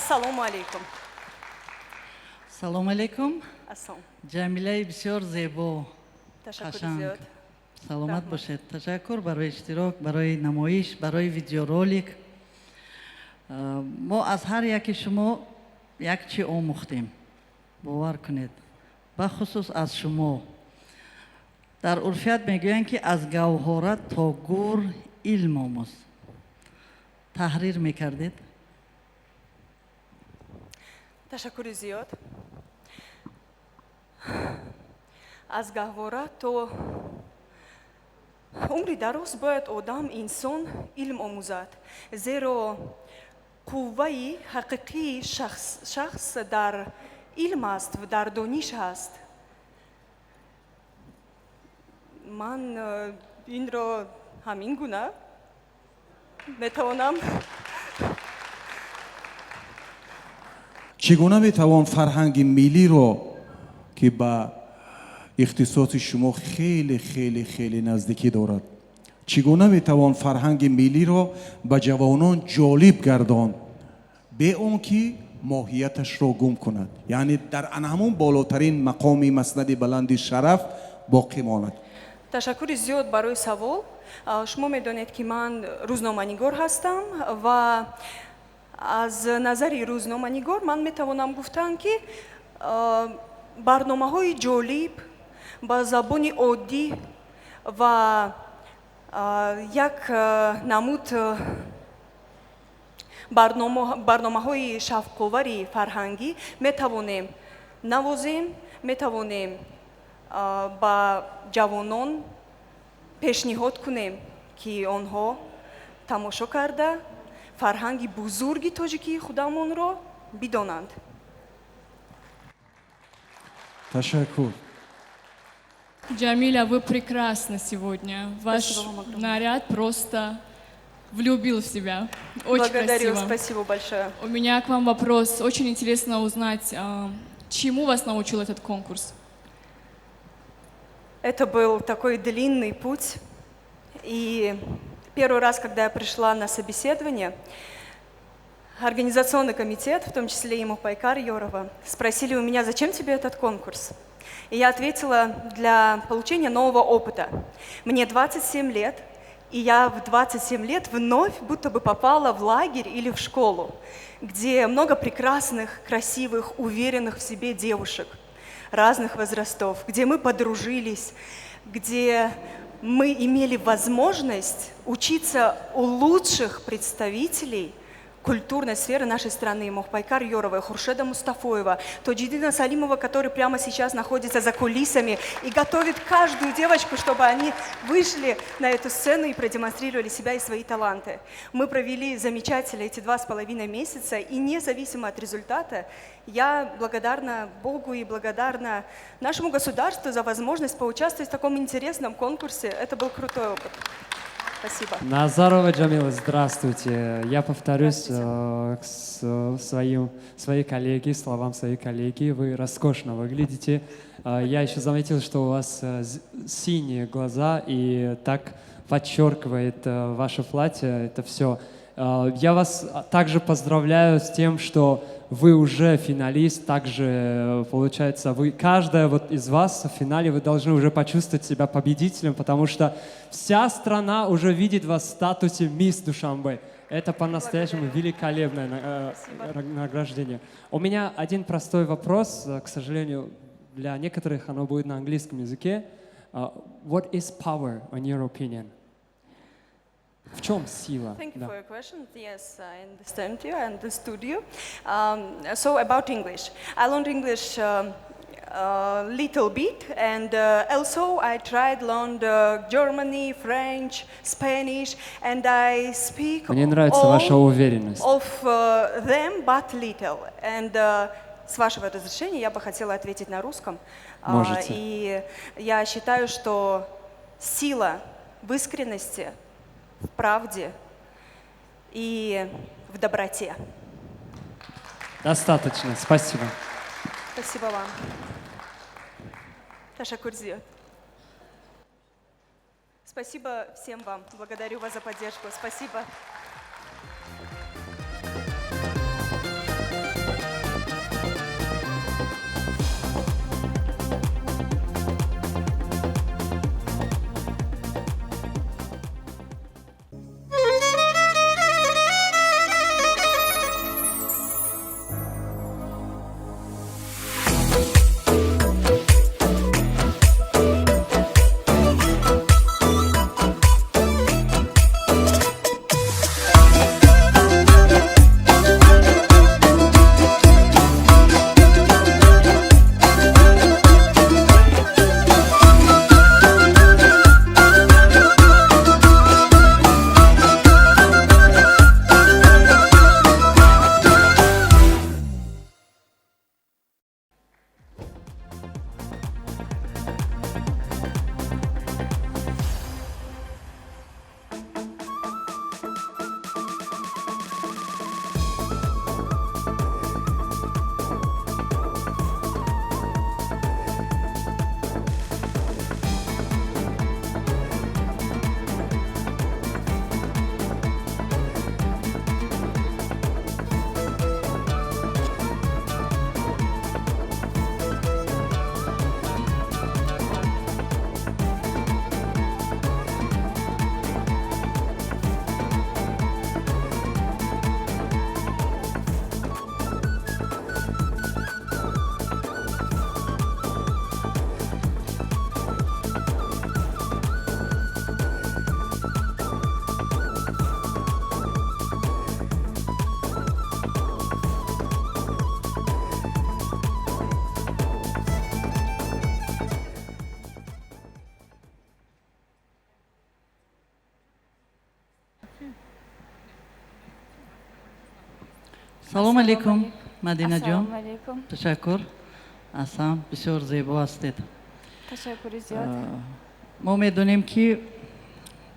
Ассалому алейкум. Салом алейкум. Ассалом. Ҷамилаи бисёр зебо. Ташаккури қашанг. Зиёд. Саломат бошед. Ташаккур барои иштирок, барои намоиш, барои видеоролик. Мо аз ҳар яки шумо як чӣ омӯхтем. Бовар кунед. Бахусус аз шумо. Дар урфият мегӯянд, ки аз гавҳора то гур илм омӯз. Таҳрир мекардед? Ташаккури зиёд. Аз гаҳвора то умри дароз бояд одам, инсон илм омӯзад, зеро қувваи ҳақиқии шахс дар илм аст, дар дониш аст. Ман инро ҳамин гуна метавонам. Чӣ гуна метавон фарҳанги миллиро, ки ба ихтисоси шумо хеле хеле хеле наздикӣ дорад, чӣ гуна метавон фарҳанги миллиро ба ҷавонон ҷолиб гардонд, бе он ки моҳияташро гум кунад, яъне дар ана ҳамон болотарин мақоми маснади баланди шараф боқӣ монад? Ташаккури зиёд барои савол. Шумо медонед, ки ман рӯзноманигор ҳастам ва аз назари рӯзноманигор ман метавонам гуфтан, ки барномаҳои ҷолиб ба забони оддӣ ва як намуд барномаҳои шавқовари фарҳангӣ метавонем навозем, метавонем ба ҷавонон пешниҳод кунем, ки онҳо тамошо карда фарҳанги бузурги тоҷикии худамонро бидонанд. Ташаккур. Джамиля, вы прекрасны сегодня. Ваш Спасибо вам огромное. Наряд просто влюбил в себя. Очень Благодарю, красиво. Спасибо большое. У меня к вам вопрос. Очень интересно узнать, чему вас научил этот конкурс? Это был такой длинный путь. И первый раз, когда я пришла на собеседование, организационный комитет, в том числе и Мухпайкар Йорова, спросили у меня, зачем тебе этот конкурс? И я ответила, для получения нового опыта. Мне 27 лет, и я в 27 лет вновь будто бы попала в лагерь или в школу, где много прекрасных, красивых, уверенных в себе девушек разных возрастов, где мы подружились, где мы имели возможность учиться у лучших представителей культурной сферы нашей страны. Мохпайкар Йорова, Хуршеда Мустафоева, Тоджидина Салимова, который прямо сейчас находится за кулисами и готовит каждую девочку, чтобы они вышли на эту сцену и продемонстрировали себя и свои таланты. Мы провели замечательно эти 2,5 месяца, и независимо от результата, я благодарна Богу и благодарна нашему государству за возможность поучаствовать в таком интересном конкурсе. Это был крутой опыт. Спасибо. Назарова Джамила, здравствуйте. Я повторюсь своей коллеге, словам своей коллеги. Вы роскошно выглядите. Я еще заметил, что у вас синие глаза, и так подчеркивает ваше платье это все. Я вас также поздравляю с тем, что вы уже финалист, также, получается, вы, каждая вот из вас в финале, вы должны уже почувствовать себя победителем, потому что вся страна уже видит вас в статусе «Мисс Душанбе». Это по-настоящему великолепное награждение. У меня один простой вопрос, к сожалению, для некоторых оно будет на английском языке. What is power, in your opinion? В чем сила? Thank you Да. For your question. Yes, I understand you. I understood you. So about English. I learned English little bit, and also I tried learned Germany, French, Spanish, and I speak Мне нравится all ваша уверенность. of them, but little. And с вашего разрешения я бы хотела ответить на русском. Можете. И я считаю, что сила в искренности, в правде и в доброте. Достаточно, спасибо. Спасибо вам. Ташаккур зиёд. Спасибо всем вам. Благодарю вас за поддержку. Спасибо. Салом алейкум, Мадинаҷон. Ассалому алейкум. Ташаккур. Аҳсан, бисёр зебо ҳастед. Ташаккури зиёд. Мо медонем, ки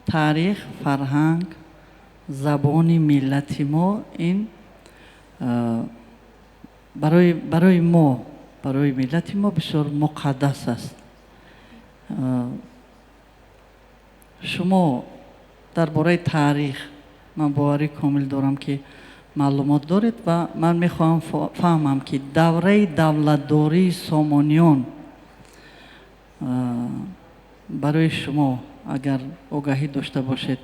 таърих, фарҳанг, забони миллати мо ин барои мо, барои миллати мо бисёр муқаддас аст. Шумо дар бораи таърих, ман боварӣ комил дорам, ки маълумот доред, ва ман мехоҳам фаҳмам, ки давраи давлатдории Сомониён барои шумо, агар огаҳӣ дошта бошед,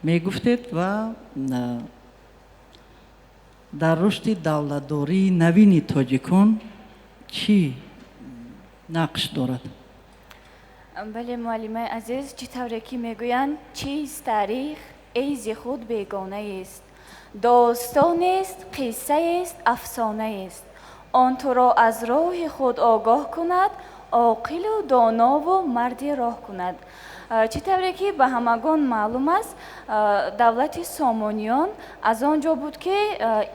мегуфтед, ва дар рушди давлатдории навини тоҷикон чӣ нақш дорад? Бале, муаллимаи азиз, чӣ тавре ки мегӯянд, чиз таърих эйзи худ бегонаест, достонест, қиссаест, афсонаест, он туро аз роҳи худ огоҳ кунад, оқилу донову марди роҳ кунад. Чӣ тавре ки ба ҳамагон маълум аст, давлати Сомониён аз он ҷо буд, ки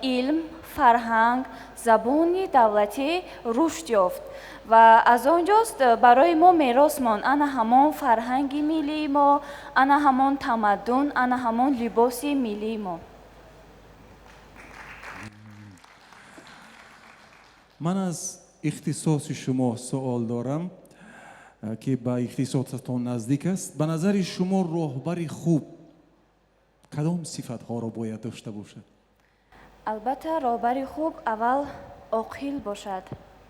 илм, фарҳанг, забони давлатӣ рушд ёфт, ва аз он ҷост барои мо мерос монд ана ҳамон фарҳанги миллии мо, ана ҳамон тамаддун, ана ҳамон либоси миллии мо. Ман аз ихтисоси шумо суол дорам, ки ба ихтисосатон наздик аст. Ба назари шумо, роҳбари хуб кадом сифатҳоро бояд дошта бошад? Албатта, роҳбари хуб аввал оқил бошад,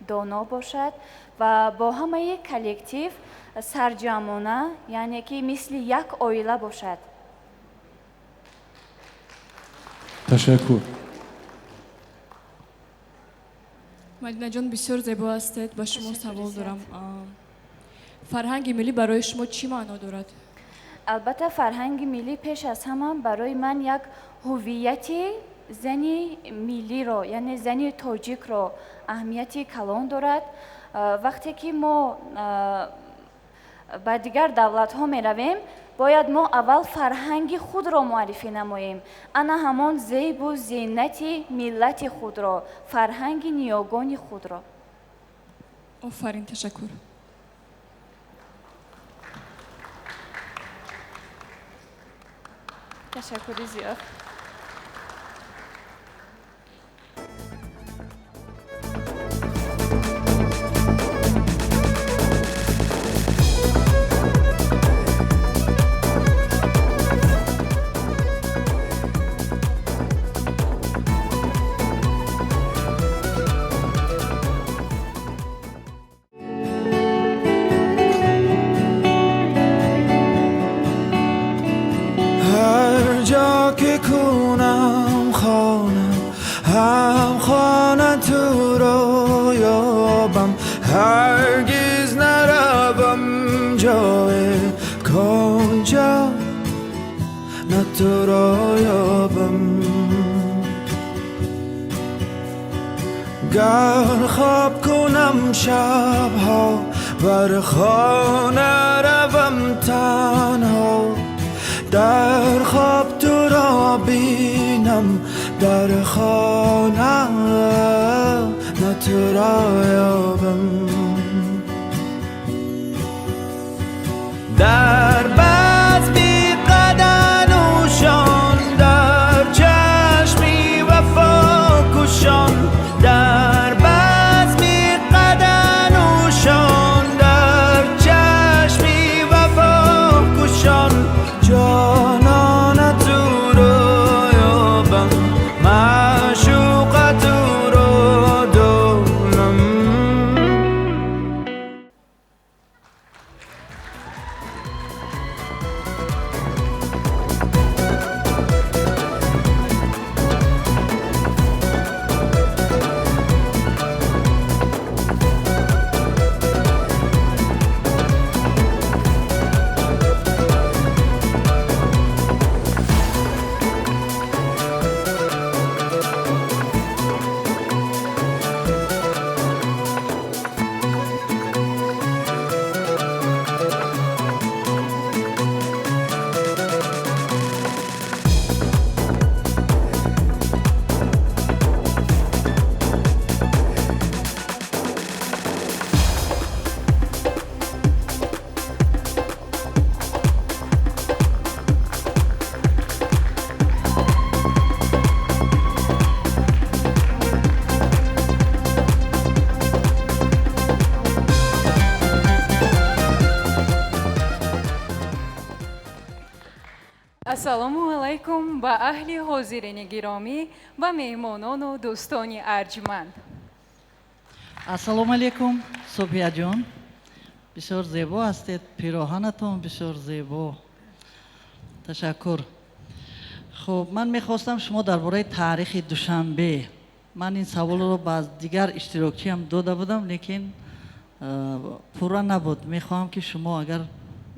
доно бошад ва бо ҳамаи коллектив сарҷамъона, яъне ки мисли як оила бошад. Ташаккур. Мадинаҷон, бисёр зебо ҳастед. Ба шумо савол дорам. Фарҳанги миллӣ барои шумо чӣ маъно дорад? Албатта, фарҳанги миллӣ пеш аз ҳама барои ман як ҳуввияти зани миллиро, яъне зани тоҷикро аҳамияти калон дорад. Вақте ки мо ба дигар давлатҳо меравем, бояд мо аввал фарҳанги худро муаррифӣ намоем, ана ҳамон зебу зинати миллати худро, фарҳанги ниёгони худро. Офарин, ташаккур. Ташаккури зиёд. ҷо ки кунам хонам, ҳам хона туро ёбам, ҳаргиз наравам ҷое конҷо на туро ёбам. Гар хоб кунам шабҳо, бар хона равам танҳо, дар хоб туро бинам, дар хона на туро ёбам. Дар базми қаданӯшон, дар чашми вафо кушон, дар базми қаданӯшон, дар чашми вафо кушон, ҷонона туро ёбам, маъшуқа туро донам. Ассалому алайкум ба аҳли ҳозирини гиромӣ ва меҳмонону дӯстони арҷманд. Ассалому алайкум, Субҳияҷон. Бисёр зебо ҳастед, пироҳанатон бисёр зебо. Ташаккур. Хуб, ман мехостам шумо дар бораи таърихи Душанбе. Ман ин саволро ба дигар иштирокчиам дода будам, лекин пурра набуд. Мехоҳам, ки шумо, агар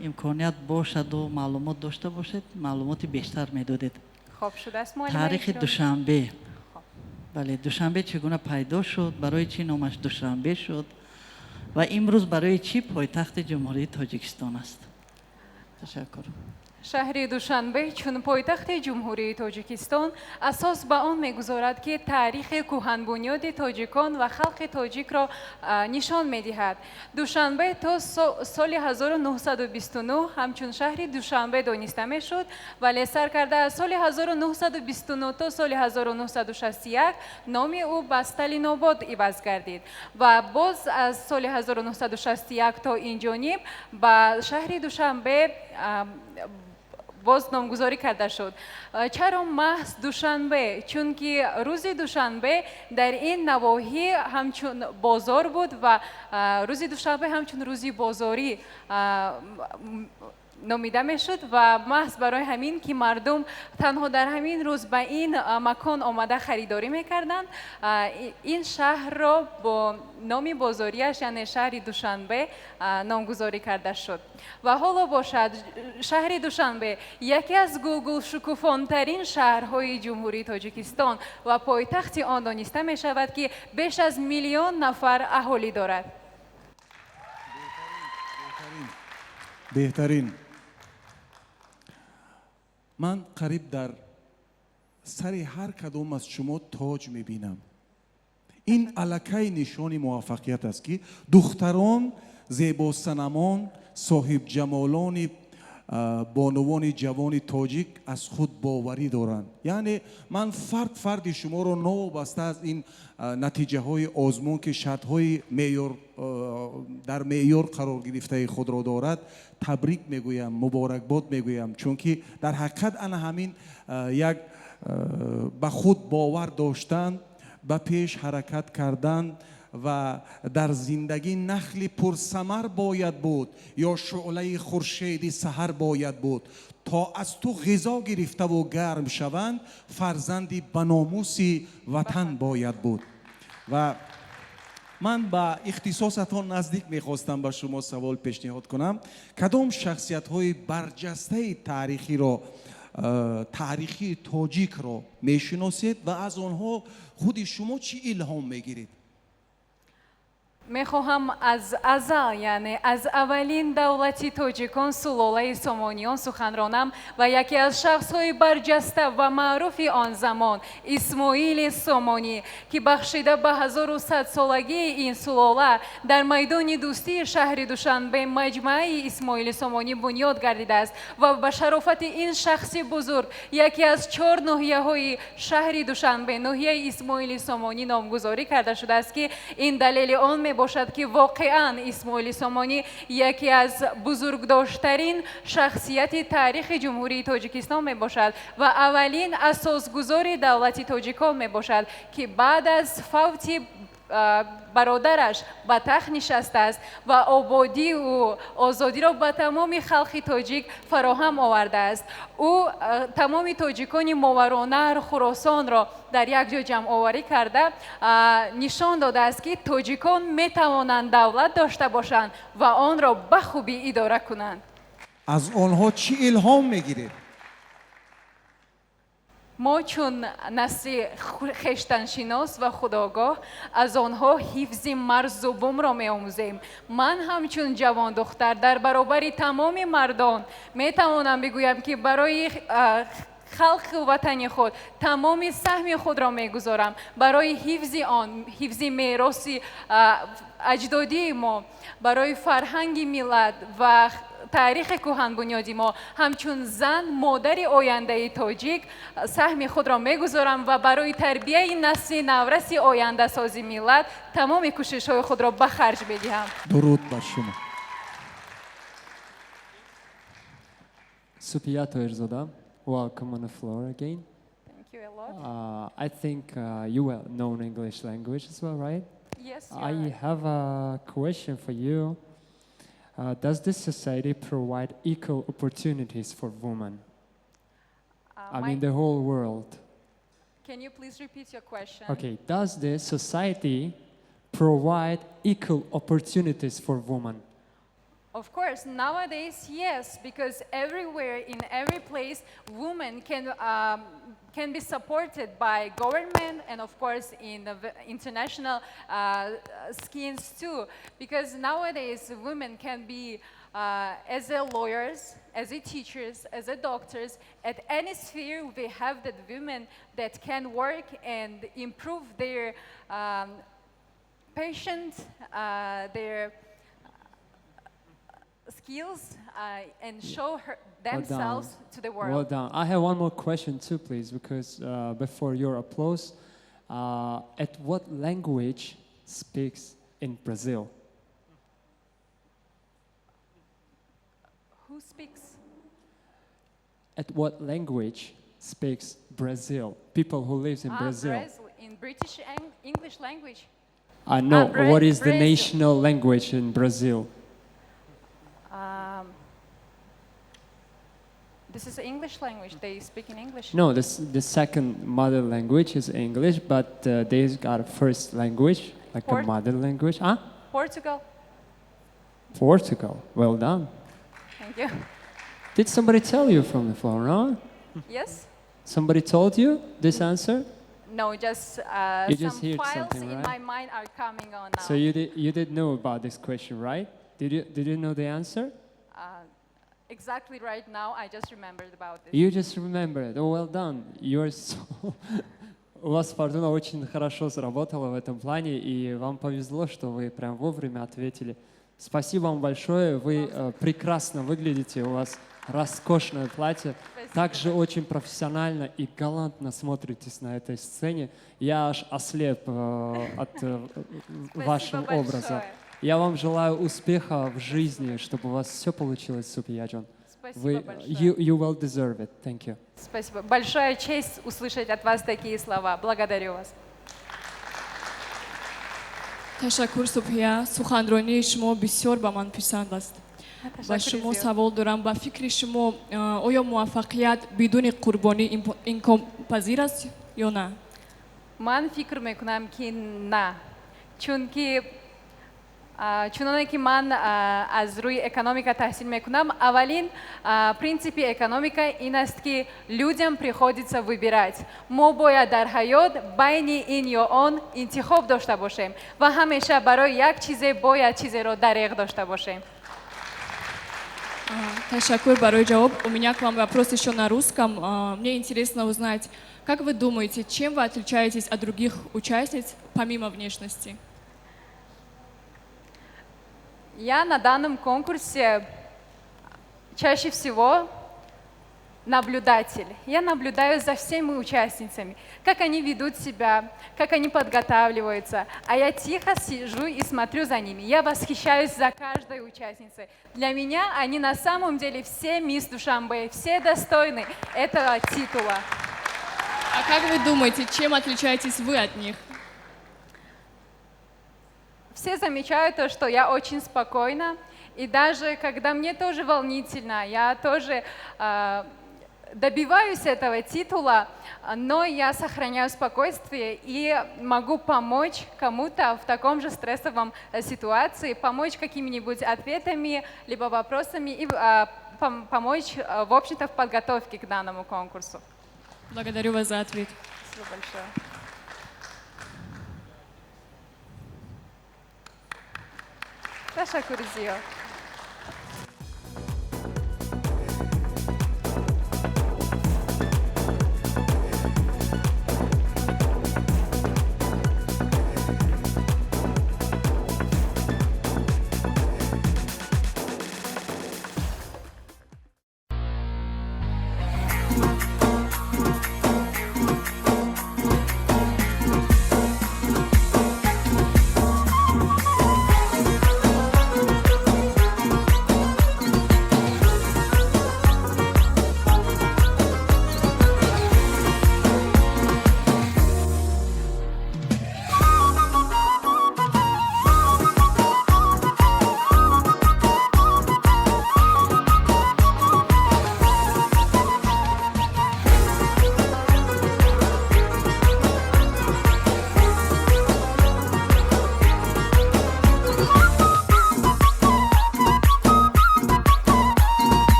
имконият бошаду маълумот дошта бошед, маълумоти бештар медодед. Хоб, шудааст, муаллимаи Таърихи гиромӣ. Душанбе. Бале, Душанбе чӣ гуна пайдо шуд, барои чӣ номаш Душанбе шуд ва имрӯз барои чӣ пойтахти Ҷумҳурии Тоҷикистон аст? Ташаккур. Шаҳри Душанбе чун пойтахти Ҷумҳурии Тоҷикистон асос ба он мегузорад, ки таърихи кӯҳанбунёди тоҷикон ва халқи тоҷикро нишон медиҳад. Душанбе то соли 1929 ҳамчун шаҳри Душанбе дониста мешуд, вале сар карда аз соли 1929 то соли 1961 номи ӯ ба Сталинобод иваз гардид ва боз аз соли 1961 то ин ҷониб ба шаҳри Душанбе боз номгузорӣ карда шуд. Чаро маҳз Душанбе? Чунки рӯзи душанбе дар ин навоҳӣ ҳамчун бозор буд ва рӯзи душанбе ҳамчун рӯзи бозорӣ номида мешуд ва маҳз барои ҳамин, ки мардум танҳо дар ҳамин рӯз ба ин макон омада харидорӣ мекарданд, ин шаҳрро бо номи бозориаш, яъне шаҳри Душанбе, номгузорӣ карда шуд. Ва ҳоло бошад, шаҳри Душанбе яке аз гулгулшукуфонтарин шаҳрҳои Ҷумҳурии Тоҷикистон ва пойтахти он дониста мешавад, ки беш аз миллион нафар аҳолӣ дорад. Беҳтарин. Ман қариб дар сари ҳар кадом аз шумо тоҷ мебинам. Ин аллакай нишони муваффақият аст, ки духтарон, зебосанамон, соҳибҷамолони бонувони ҷавони тоҷик аз худ боварӣ доранд. Яъне ман фард фарди шуморо новобаста аз ин натиҷаҳои озмун, ки шартҳои дар меъёр қарор гирифтаи худро дорад, табрик мегӯям, муборакбод мегӯям, чунки дар ҳақиқат ана ҳамин як ба худ бовар доштан, ба пеш ҳаракат кардан ва дар зиндагӣ нахли пурсамар бояд буд ё шӯълаи хуршеди саҳар бояд буд, то аз ту ғизо гирифтаву гарм шаванд, фарзанди ба номуси ватан бояд буд. Ва ман ба ихтисосатон наздик мехостам ба шумо савол пешниҳод кунам. Кадом шахсиятҳои барҷастаи таърихии тоҷикро мешиносед ва аз онҳо худи шумо чӣ илҳом мегиред? Мехоҳам аз азал, яъне аз аввалин давлати тоҷикон, сулолаи Сомониён сухан ронам ва яке аз шахсҳои барҷаста ва маъруфи он замон, Исмоили Сомонӣ, ки бахшида ба 1100-солагии ин сулола дар майдони дӯстии шаҳри Душанбе маҷмӯаи Исмоили Сомонӣ бунёд гардидааст ва ба шарофати ин шахси бузург яке аз 4 ноҳияҳои шаҳри Душанбе ноҳияи Исмоили Сомонӣ номгузорӣ карда шудааст, ки ин далели он мебошад, ки воқеан Исмоили Сомонӣ яке аз бузургдоштарин шахсияти таърихи Ҷумҳурии Тоҷикистон мебошад ва аввалин асосгузори давлати тоҷикон мебошад, ки баъд аз фавти бародараш ба тахт нишастааст ва ободиву озодиро ба тамоми халқи тоҷик фароҳам овардааст. Ӯ тамоми тоҷикони Моваронаҳр, Хуросонро дар як ҷо ҷамъоварӣ карда, нишон додааст, ки тоҷикон метавонанд давлат дошта бошанд ва онро ба хубӣ идора кунанд. Аз онҳо чӣ илҳом мегиред? Мо чун насли хештаншинос ва худогоҳ аз онҳо ҳифзи марзу бумро меомӯзем. Ман ҳамчун ҷавондухтар дар баробари тамоми мардон метавонам бигӯям, ки барои халқу ватани худ тамоми саҳми худро мегузорам барои ҳифзи он, ҳифзи мероси аҷдодии мо, барои фарҳанги миллат ва таърихи кӯҳанбунёди мо. Ҳамчун зан, модари ояндаи тоҷик, саҳми худро мегузорам ва барои тарбияи насли навраси ояндасози миллат тамоми кӯшишҳои худро ба харҷ медиҳам. Дуруд бар шумо. Супия Тоирзода, Welcome on the floor again. Thank you a lot. I think you well know English language as well, right? Yes, you're I right. have a question for you. Does this society provide equal opportunities for women? I mean, the whole world. Can you please repeat your question? Okay, does this society provide equal opportunities for women? Of course, nowadays, yes, because everywhere, in every place, women can be supported by government and, of course, in the international schemes too. Because nowadays, women can be as a lawyers, as a teachers, as a doctors, at any sphere we have that women that can work and improve their patient, their skills, and show Well done. themselves to the world. Well done. I have one more question too, please, because before your applause, at what language speaks in Brazil? Who speaks? At what language speaks Brazil? People who lives in Brazil. Brazil. In British English language. I know. What is the Brazil. national language in Brazil? This is English language. They speak in English. No, the second mother language is English, but they got a first language, like a mother language. Huh? Portugal. Portugal. Well done. Thank you. Did somebody tell you from the floor, no? Yes. Somebody told you this answer? No, just You just some heard files something, in right? my mind are coming on now. So you did know about this question, right? Did you know the answer? Exactly right now, I just remembered about this. You just remembered. Oh, well done. You're so... У вас фортуна очень хорошо сработала в этом плане, и вам повезло, что вы прям вовремя ответили. Спасибо вам большое. Вы прекрасно выглядите, у вас роскошное платье. Спасибо. Также очень профессионально и галантно смотритесь на этой сцене. Я аж ослеп от Спасибо вашего большое. образа. Я вам желаю успеха в жизни, чтобы у вас все получилось, Супияджон. Спасибо большое. You well deserve it. Thank you. Спасибо. Большая честь услышать от вас такие слова. Благодарю вас. Ташаккур, Субҳия. Суханронии шумо бисёр ба ман писанд аст. Ба Ташаккури шумо зиёд. савол дорам. Ба фикри шумо, оё муваффақият бидуни қурбонӣ имконпазир аст ё на? Ман фикр мекунам, ки на. Чунки чуноне ки ман аз рӯи экономика таҳсил мекунам, аввалин принципи экономика ин аст, ки людям приходится выбирать. Мо бояд дар ҳаёт байни ин ё он интихоб дошта бошем ва ҳамеша барои як чизе бояд чизеро дареғ дошта бошем. Ташаккур барои ҷавоб. У меня к вам вопрос еще на русском. Мне интересно узнать, как вы думаете, чем вы отличаетесь от других участниц помимо внешности? Я на данном конкурсе чаще всего наблюдатель. Я наблюдаю за всеми участницами, как они ведут себя, как они подготавливаются. А я тихо сижу и смотрю за ними. Я восхищаюсь за каждой участницей. Для меня они на самом деле все мисс Душанбе, все достойны этого титула. А как вы думаете, чем отличаетесь вы от них? Все замечают то, что я очень спокойна, и даже когда мне тоже волнительно, я тоже добиваюсь этого титула, но я сохраняю спокойствие и могу помочь кому-то в таком же стрессовом ситуации, помочь какими-нибудь ответами, либо вопросами и помочь в подготовке к данному конкурсу. Благодарю вас за ответ. Спасибо большое. Ташаккури зиёд.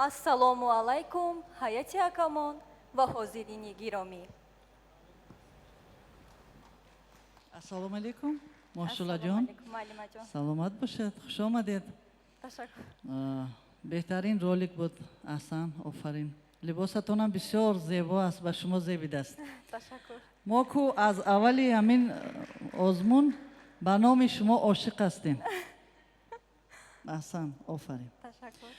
Ассалому алайкум, ҳайати ҳакамон ва ҳозирини гиромӣ. Ассалому алайкум, Моҳшулаҷон. Муаллимаҷон. Саломат бошед, хуш омадед. Ташаккур. Беҳтарин ролик буд, аҳсан, офарин. Либосатонам бисёр зебо аст, ба шумо зебидаст. Ташаккур. Мо ку аз аввали ҳамин озмун ба номи шумо ошиқ ҳастем. Аҳсан, офарин. Ташаккур.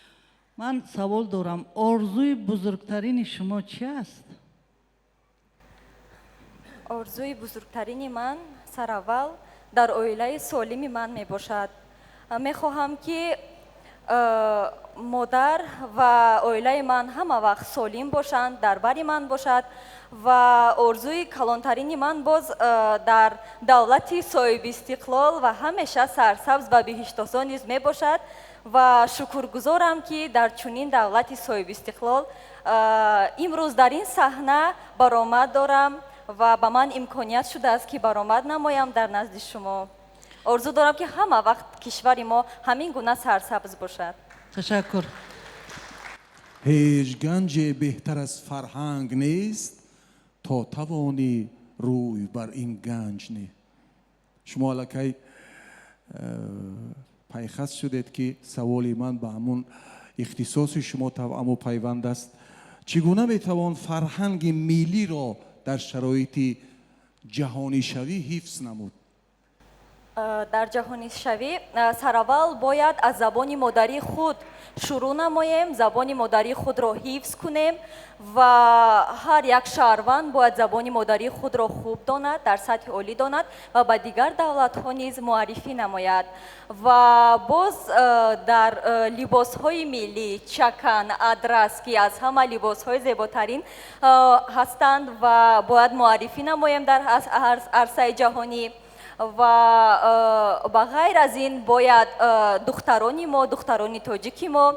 Ман савол дорам, орзуи бузургтарини шумо чи аст? Орзуи бузургтарини ман сараввал дар оилаи солими ман мебошад. Мехоҳам ки модар ва оилаи ман ҳама вақт солим бошанд, дар бари ман бошад ва орзуи калонтарини ман боз дар давлати соҳибистиқлол ва ҳамеша сарсабз ва биҳиштосо низ мебошад ва шукргузорам, ки дар чунин давлати соҳибистиқлол имрӯз дар ин саҳна баромад дорам ва ба ман имконият шудааст, ки баромад намоям дар назди шумо. Орзу дорам, ки ҳама вақт кишвари мо ҳамин гуна сарсабз бошад. Ташаккур. Ҳеҷ ганҷе беҳтар аз фарҳанг нест, то тавонӣ рӯй бар ин ганҷ не. Шумо аллакай пайхаст шудед, ки саволи ман ба ҳамун ихтисоси шумо тавъаму пайванд аст. Чӣ гуна метавон фарҳанги миллиро дар шароити ҷаҳонишавӣ ҳифз намуд? Дар ҷаҳонишавӣ сараввал бояд аз забони модарии худ шурӯъ намоем, забони модарии худро ҳифз кунем ва ҳар як шаҳрванд бояд забони модарии худро хуб донад, дар сатҳи олӣ донад ва ба дигар давлатҳо низ муаррифӣ намояд. Ва боз дар либосҳои миллӣ чакан, адрас, ки аз ҳама либосҳои зеботарин ҳастанд ва бояд муаррифӣ намоем дар арсаи ҷаҳонӣ. Ва ба ғайр аз ин бояд духтарони мо, духтарони тоҷики мо,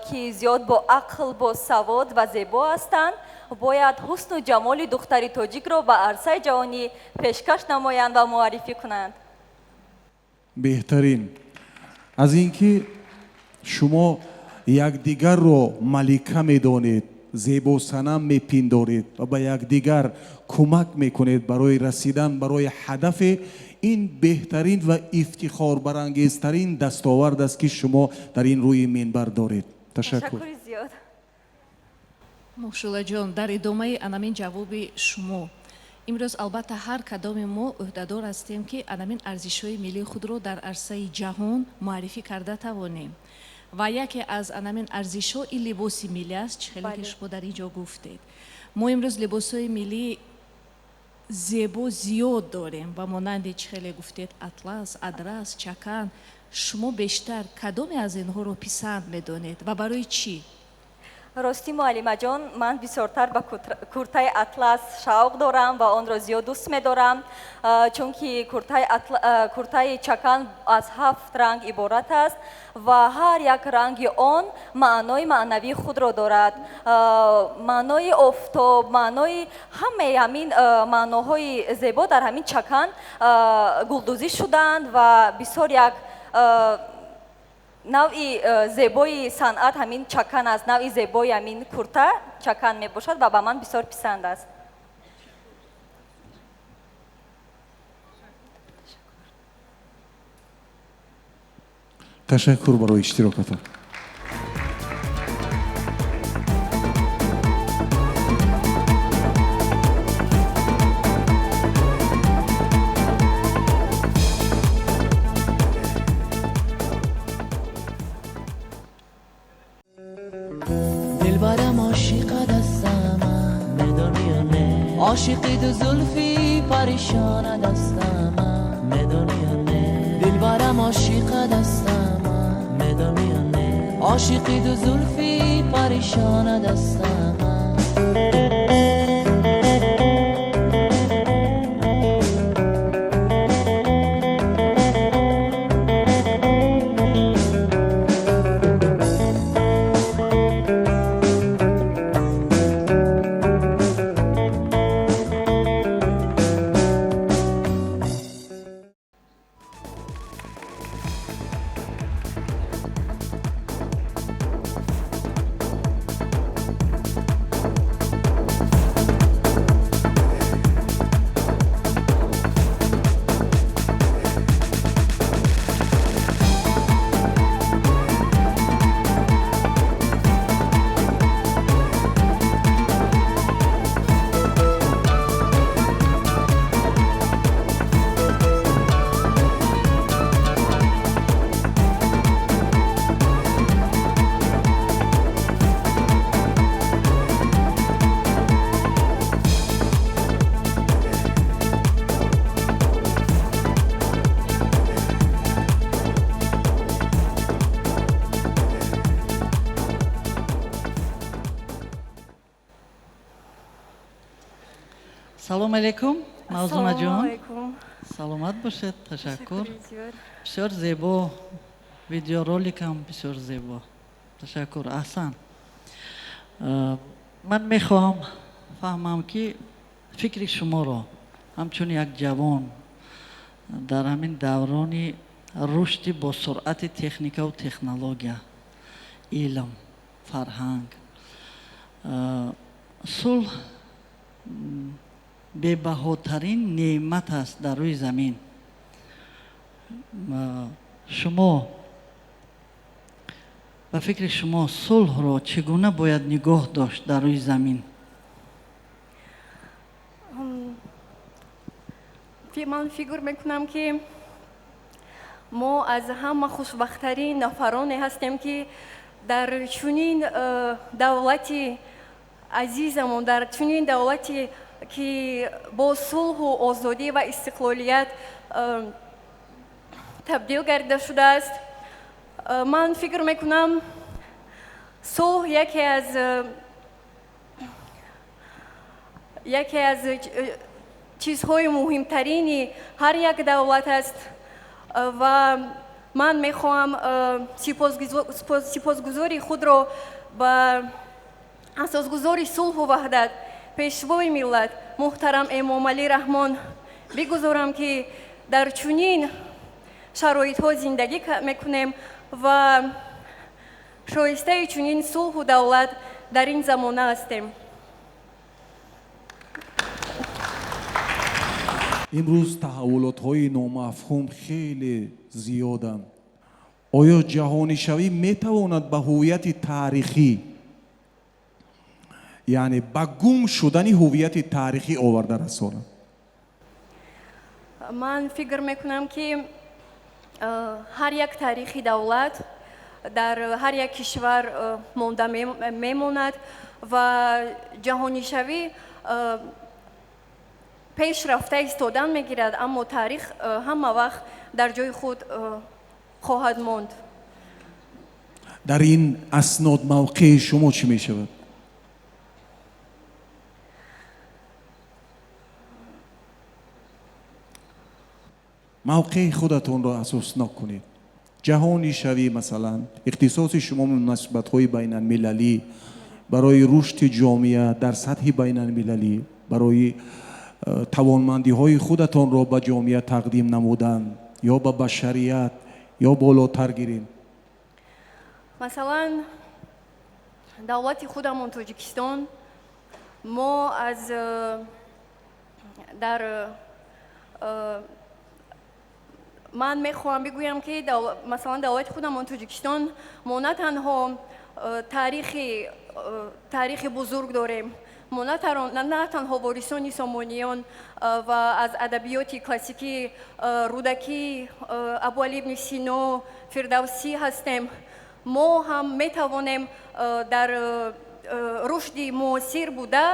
ки зиёд бо ақл, бо савод ва зебо ҳастанд, бояд ҳусну ҷамоли духтари тоҷикро ба арсаи ҷаҳонӣ пешкаш намоянд ва муаррифӣ кунанд. Беҳтарин аз ин ки шумо якдигарро малика медонед, зебосанам мепиндоред ва ба якдигар кӯмак мекунед барои расидан барои ҳадафе. Ин беҳтарин ва ифтихорбарангезтарин дастовард аст, ки шумо дар ин рӯи минбар доред. Ташаккур. Ташаккури зиёд. Моҳшулаҷон, дар идомаи анамин ҷавоби шумо имрӯз албатта ҳар кадоми мо ӯҳдадор ҳастем, ки анамин арзишҳои миллии худро дар арсаи ҷаҳон муаррифӣ карда тавонем. Ва яке аз анамин арзишҳо ин либоси миллӣ аст, чӣ хеле ки шумо дар ин ҷо гуфтед. Мо имрӯз либосҳои миллии зебо зиёд дорем ва монанди чӣ хеле гуфтед атлас, адрас, чакан. Шумо бештар кадоме аз инҳоро писанд медонед ва барои чӣ? Ростӣ, муаллимаҷон, ман бисёртар ба куртаи атлас шавқ дорам ва онро зиёд дӯст медорам, чунки куртаи чакан аз 7 ранг иборат аст ва ҳар як ранги он маънои маънавии худро дорад. Маънои офтоб, маънои ҳамаи ҳамин маъноҳои зебо дар ҳамин чакан гулдӯзӣ шуданд ва бисёр як навъи зебои санъат ҳамин чакан аст, навъи зебои ҳамин курта чакан мебошад ва ба ман бисёр писанд аст. Ташаккур барои иштирокатон. عاشقی دو زلفی پریشان دستم میدانی یا نه، دلبرم عاشق دستم میدانی یا نه، عاشقی دو زلفی پریشان دستم. Салом алейкум, Мавзунаҷон. Алейкум. Саломат бошед, ташаккур. Ташаккури зиёд. Бисёр зебо, видеороликам бисёр зебо. Ташаккур, аҳсан. Ман мехоҳам фаҳмам, ки фикри шуморо ҳамчун як ҷавон дар ҳамин даврони рушди босуръати техникаву технология, илм, фарҳанг, сулҳ бебаҳотарин неъмат аст дар рӯи замин. Шумо, ба фикри шумо, сулҳро чӣ гуна бояд нигоҳ дошт дар рӯи замин? Ман фикр мекунам, ки мо аз ҳама хушбахттарин нафароне ҳастем, ки дар чунин давлати азизамон, дар чунин давлате ки бо сулҳу озодӣ ва истиқлолият табдил гардида шудааст. Ман фикр мекунам, сулҳ яке аз чизҳои муҳимтарини ҳар як давлат аст ва ман мехоҳам сипосгузори худро ба асосгузори сулҳу ваҳдат, пешвои миллат, муҳтарам Эмомалӣ Раҳмон бигузорам, ки дар чунин шароитҳо зиндагӣ мекунем ва шоистаи чунин сулҳу давлат дар ин замона ҳастем. Имрӯз таҳаввулотҳои номафҳум хеле зиёданд. Оё ҷаҳонишавӣ метавонад ба ҳуввияти таърихӣ, яъне ба гум шудани ҳуввияти таърихӣ оварда расонад? Ман фикр мекунам, ки ҳар як таърихи давлат дар ҳар як кишвар монда мемонад ва ҷаҳонишавӣ пеш рафта истодан мегирад, аммо таърих ҳама вақт дар ҷои худ хоҳад монд. Дар ин аснод мавқеи шумо чӣ мешавад? Мавқеи худатонро асоснок кунед. Ҷаҳонишавӣ, масалан, ихтисоси шумо муносибатҳои байналмилалӣ, барои рушди ҷомеа дар сатҳи байналмилалӣ, барои тавонмандиҳои худатонро ба ҷомеа тақдим намудан ё ба башарият ё болотар гирем. Масалан, давлати худамон Тоҷикистон, мо аз дар ман мехоҳам бигӯям, ки масалан, давлати худамон Тоҷикистон, мо на танҳо таърихи бузург дорем, мо на танҳо ворисони Сомониён ва аз адабиёти классикӣ Рӯдакӣ, Абуалӣ ибни Сино, Фирдавсӣ ҳастем, мо ҳам метавонем дар рушди муосир буда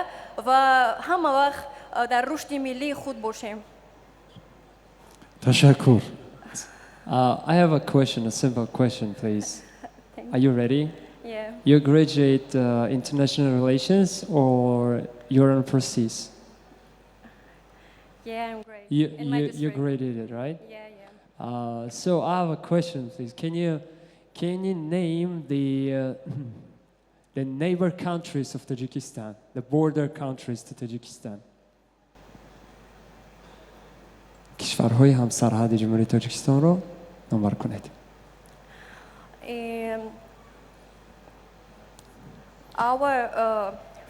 ва ҳама вақт дар рушди миллии худ бошем. Ташаккур. I have a question, a simple question, please. Thank Are you ready? Yeah. You graduate international relations or you're on process? Yeah, I'm great. You, In my you district. graduated, right? Yeah. So I have a question, please. Can you name the neighbor countries of Tajikistan, the border countries to Tajikistan? Кишварҳои ҳамсарҳади Ҷумҳурии Тоҷикистонро номбар кунед. Our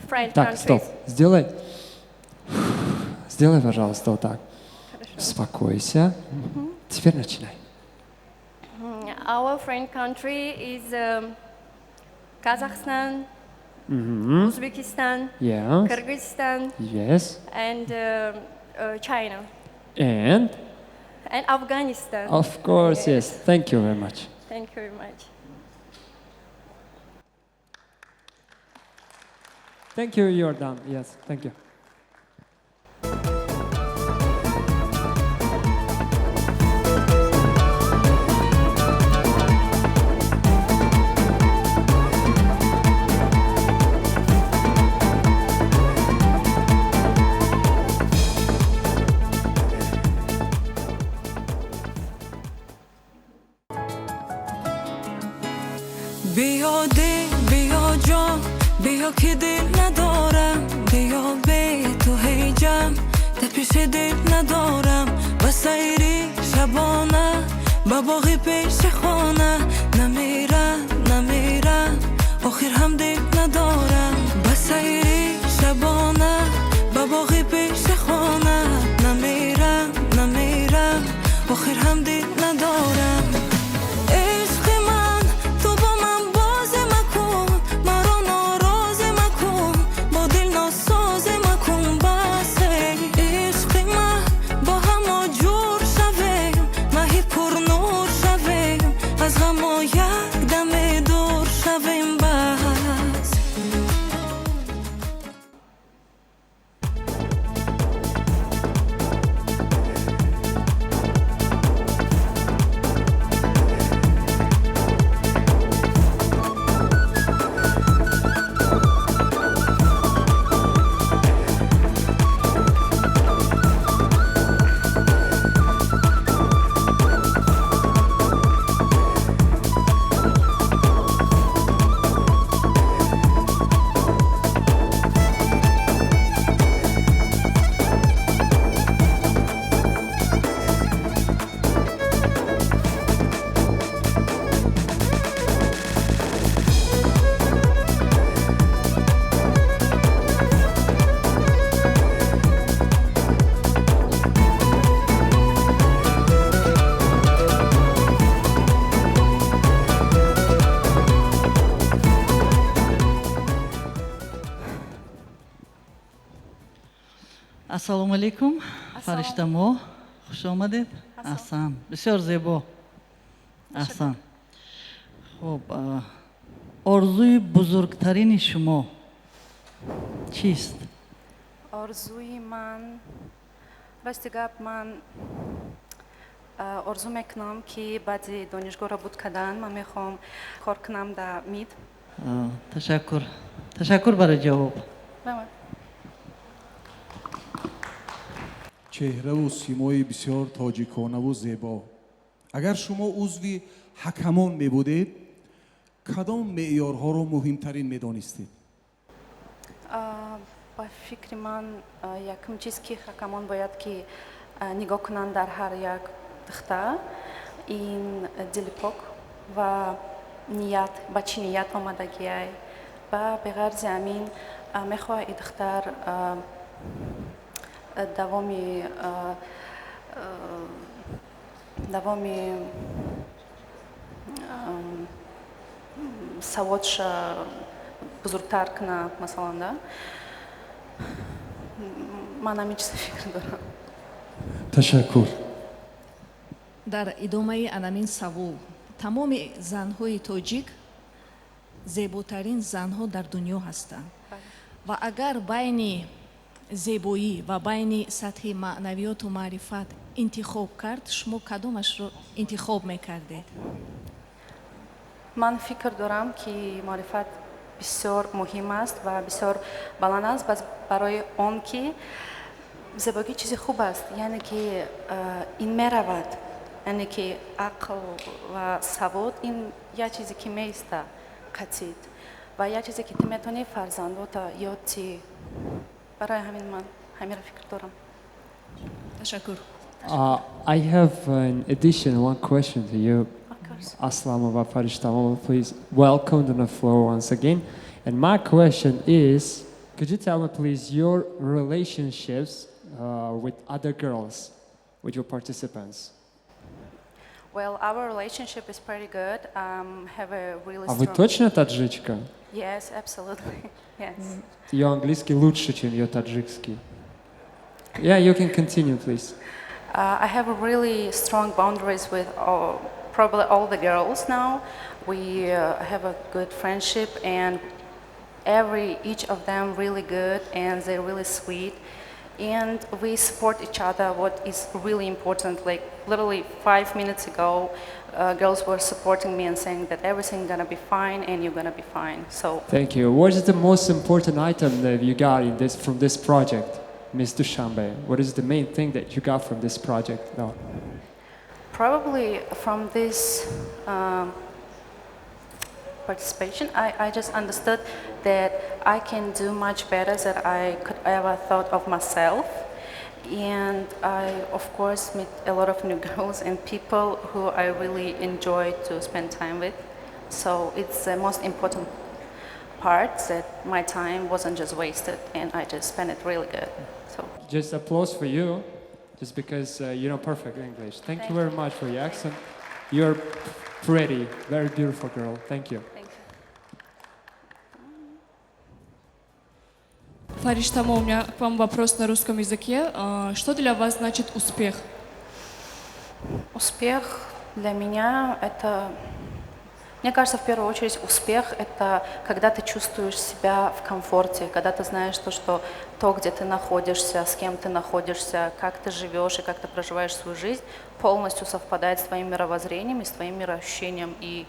friend Так, стоп. Countries. Сделай. Сделай, пожалуйста, вот так. Успокойся. Теперь начинай. Our friend country is Kazakhstan, Мгм. Uzbekistan, Kyrgyzstan, and China, And? And Afghanistan. Of course, yes. Thank you very much. Thank you very much. Thank you, you're done. Yes, thank you. Биё дил, биё ҷон, биё ки дил надорам, биё, бе ту ҳеҷам тапиши дил надорам. Ба сайри шабона, ба боғи пеши хона, намерам, намерам, охир ҳам дил надорам. Ба сайри шабона, ба боғи пеши хона, намерам, намерам, охир ҳам дил надорам. Ишқи ман, ту бо ман бозӣ макун, маро норозӣ макун, бо дил носозӣ макун, бас. Ишқи ман, бо ҳамо ҷур шавем, маҳи пурнур шавем, аз ғамо як даме дур шавем, бас. Ассалому алайкум, Фариштамо, хуш омадед. Аҳсан, бисёр зебо, аҳсан. Хуб, орзуи бузургтарини шумо чист? Орзуи ман, рости гап, ман орзу мекунам, ки баъди донишгоҳро буд кардан, ман мехоҳам кор кунам дар МИД. Ташаккур, ташаккур барои ҷавоб. Раҳмат. Чеҳраву симои бисёр тоҷиконаву зебо. Агар шумо узви ҳакамон мебудед, кадом меъёрҳоро муҳимтарин медонистед? Ба фикри ман, якум чиз, ки ҳакамон бояд ки нигоҳ кунанд дар ҳар як духтар, ин дили пок ва ният, ба чӣ ният омадагиай. Ва беғарзи ҳамин, мехоҳад и духтар давоми саводша бузургтар кунад, масалан, да. Ман ҳамин чиза фикр дорам. Ташаккур. Дар идомаи анамин савол, тамоми занҳои тоҷик зеботарин занҳо дар дунё ҳастанд ва агар байни зебоӣ ва байни сатҳи маънавиёту маърифат интихоб кард, шумо кадомашро интихоб мекардед? Ман фикр дорам, ки маърифат бисёр муҳим аст ва бисёр баланд аст, бас барои он ки зебогӣ чизи хуб аст, яъне ки ин меравад, яъне ки ақл ва савод ин як чизе ки меиста қатид ва як чизе ки ту метавонӣ фарзандота ёд тӣ. Барои ҳамин ман ҳаминро фикр дорам. Ташаккур. I have an addition, one question to you. Of course. Aslamova Farishtamova, please welcome to the floor once again. And my question is, could you tell me, please, your relationships with other girls, with your participants? Well, our relationship is pretty good. Have a really А вы strong. Точно таджичка? Yes, absolutely. Yes. Ее английский лучше, чем ее таджикский. Yeah, you can continue, please. I have a really strong boundaries with probably all the girls now. We have a good friendship, and every each of them really good, and they're really sweet, and we support each other. What is really important, like literally 5 minutes ago, girls were supporting me and saying that everything's gonna be fine and you're gonna be fine. So Thank you. What is the most important item that you got in this from this project, Ms. Dushanbe? What is the main thing that you got from this project? No. Probably from this. participation, I just understood that I can do much better than I could ever thought of myself. And I, of course, meet a lot of new girls and people who I really enjoy to spend time with. So it's the most important part that my time wasn't just wasted and I just spent it really good. So Just applause for you, just because you know perfect English. Thank you very much for your accent. You're pretty, very beautiful girl. Thank you. Thank you. Фариштамо, у меня к вам вопрос на русском языке. Что для вас значит успех? Успех для меня это, мне кажется, в первую очередь успех — это когда ты чувствуешь себя в комфорте, когда ты знаешь то, что то, где ты находишься, с кем ты находишься, как ты живешь и как ты проживаешь свою жизнь, полностью совпадает с твоим мировоззрением и с твоим мироощущением, и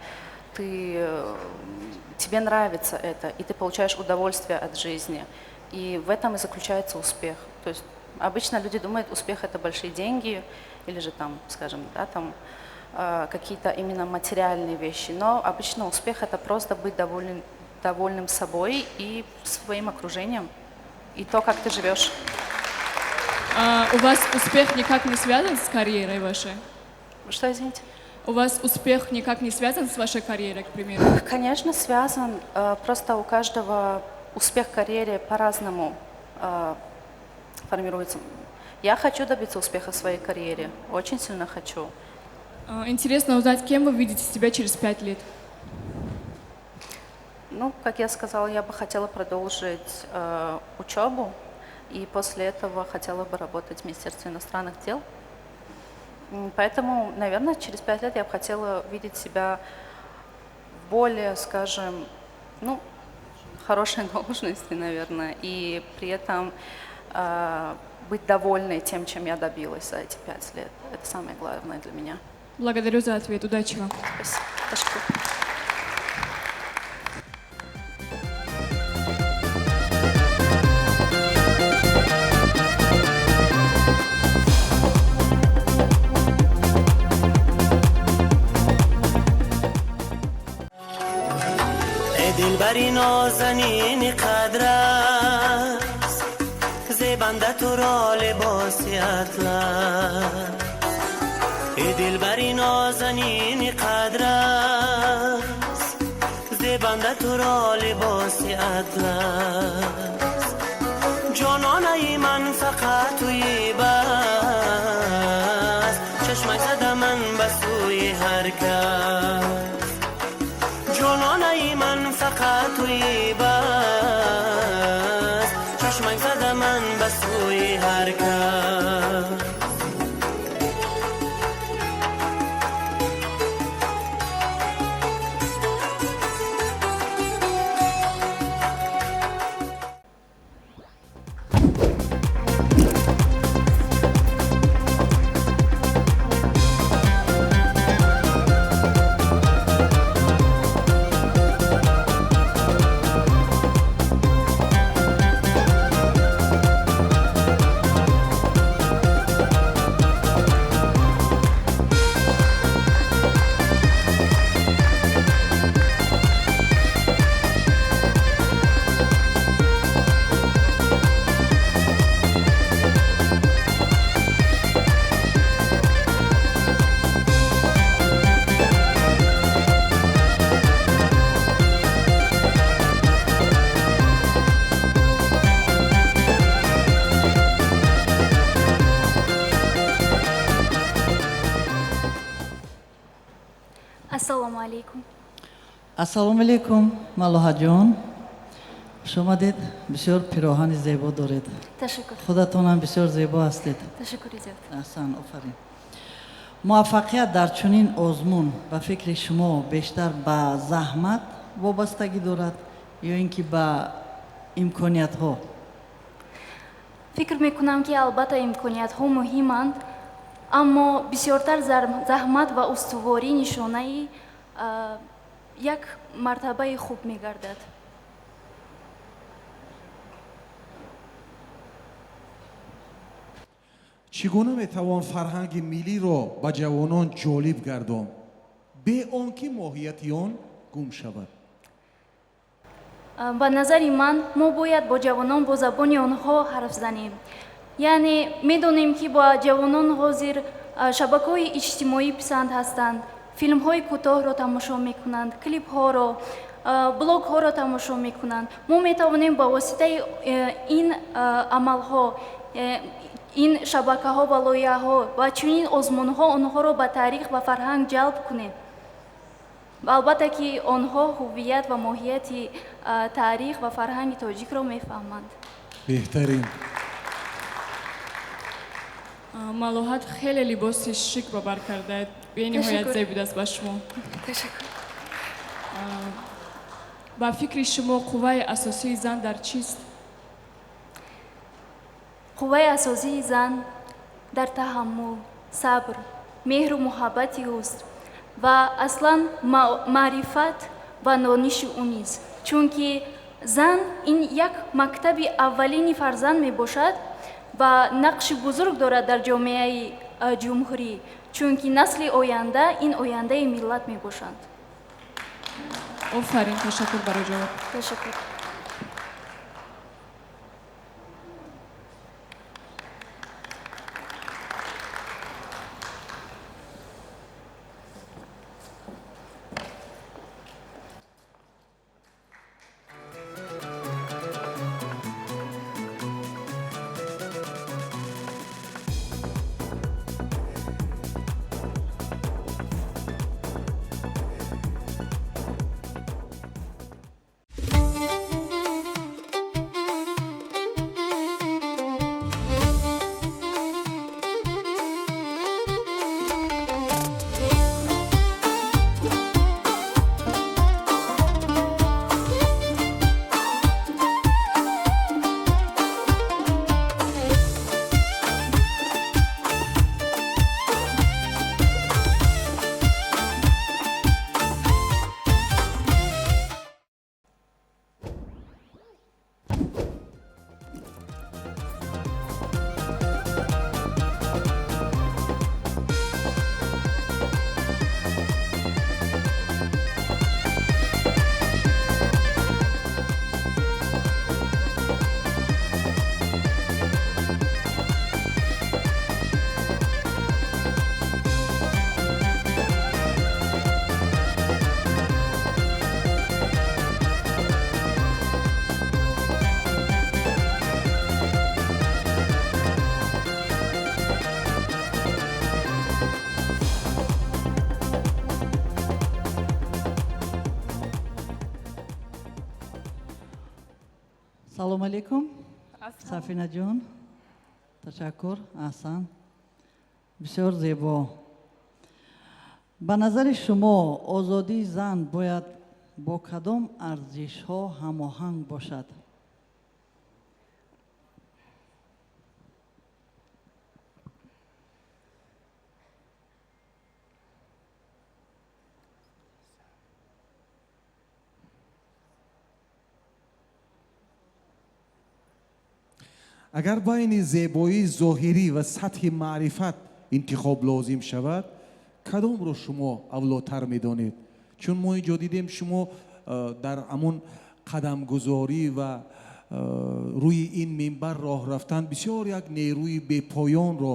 тебе нравится это, и ты получаешь удовольствие от жизни. И в этом и заключается успех. То есть обычно люди думают, успех — это большие деньги, или же там, скажем, да, там, какие-то именно материальные вещи. Но обычно успех — это просто быть довольным собой и своим окружением, и то, как ты живешь. А у вас успех никак не связан с карьерой вашей? Что, извините? У вас успех никак не связан с вашей карьерой, к примеру? Конечно, связан. Просто у каждого успех в карьере по-разному формируется. Я хочу добиться успеха в своей карьере, очень сильно хочу. Интересно узнать, кем вы видите себя через 5 лет? Как я сказала, я бы хотела продолжить учебу, и после этого хотела бы работать в Министерстве иностранных дел. Поэтому, наверное, через 5 лет я бы хотела видеть себя в более, скажем, хорошей должности, наверное, и при этом быть довольной тем, чем я добилась за эти 5 лет. Это самое главное для меня. Благодарю за ответ. Удачи вам. Спасибо. Спасибо. دلبری نازنین قدر است، زیبنده تو را لباس اطلس. ای دلبری نازنین قدر است، زیبنده تو را لباس اطلس. جانانه من فقط توی بس، چشمک زده من به سوی هر کس. جانانه من فقط توی بس، چشمک زده من به سوی هر کس. Ассалому алейкум. Ассалому алейкум, Малоҳаҷон. Хуш омадед. Бисёр пироҳани зебо доред. Ташаккур. Худатонам бисёр зебо ҳастед. Ташаккури зиёд. Аҳсан, офарин. Муваффақият дар чунин озмун ба фикри шумо бештар ба заҳмат вобастагӣ дорад ё ин ки ба имкониятҳо? Фикр мекунам, ки албатта имкониятҳо муҳиманд, аммо бисёртар заҳмат ва устуворӣ нишонаи як мартабаи хуб мегардад. Чӣ гуна метавон фарҳанги миллиро ба ҷавонон ҷолиб гардонд, бе он ки моҳияти он гум шавад? Ба назари ман, мо бояд бо ҷавонон бо забони онҳо ҳарф занем. Яъне медонем, ки бо ҷавонон ҳозир шабакаҳои иҷтимоӣ писанд ҳастанд, филмҳои кӯтоҳро тамошо мекунанд, клипҳоро, блогҳоро тамошо мекунанд. Мо метавонем ба воситаи ин амалҳо, ин шабакаҳо ва лоиҳаҳо ва чунин озмунҳо онҳоро ба таърих ва фарҳанг ҷалб кунем. Ва албатта, ки онҳо ҳуввият ва моҳияти таърих ва фарҳанги тоҷикро мефаҳманд. Беҳтарин. Малоҳат, хеле либоси шик ба бар кардаед, бениҳоят Ташаккур. зеб будааст ба шумо. Ташаккур. Ба фикри шумо, қувваи асосии зан дар чист? Қувваи асосии зан дар таҳаммул, сабр, меҳру муҳаббати ӯст ва аслан маърифат ва дониши ӯ низ, чунки зан ин як мактаби аввалини фарзанд мебошад ва нақши бузург дорад дар ҷомеаи ҷумҳурӣ, чунки насли оянда ин ояндаи миллат мебошанд. Офарин, ташаккур барои ҷавоб. Ташаккур. Салом алейкум, Сафинаҷон. Ташаккур, аҳсан, бисёр зебо. Ба назари шумо, озодии зан бояд бо кадом арзишҳо ҳамоҳанг бошад? Агар байни зебоии зоҳирӣ ва сатҳи маърифат интихоб лозим шавад, кадомро шумо авлотар медонед? Чун мо инҷо дидем, шумо дар ҳамон қадамгузорӣ ва рӯи ин минбар роҳ рафтан бисёр як нерӯи бепоёнро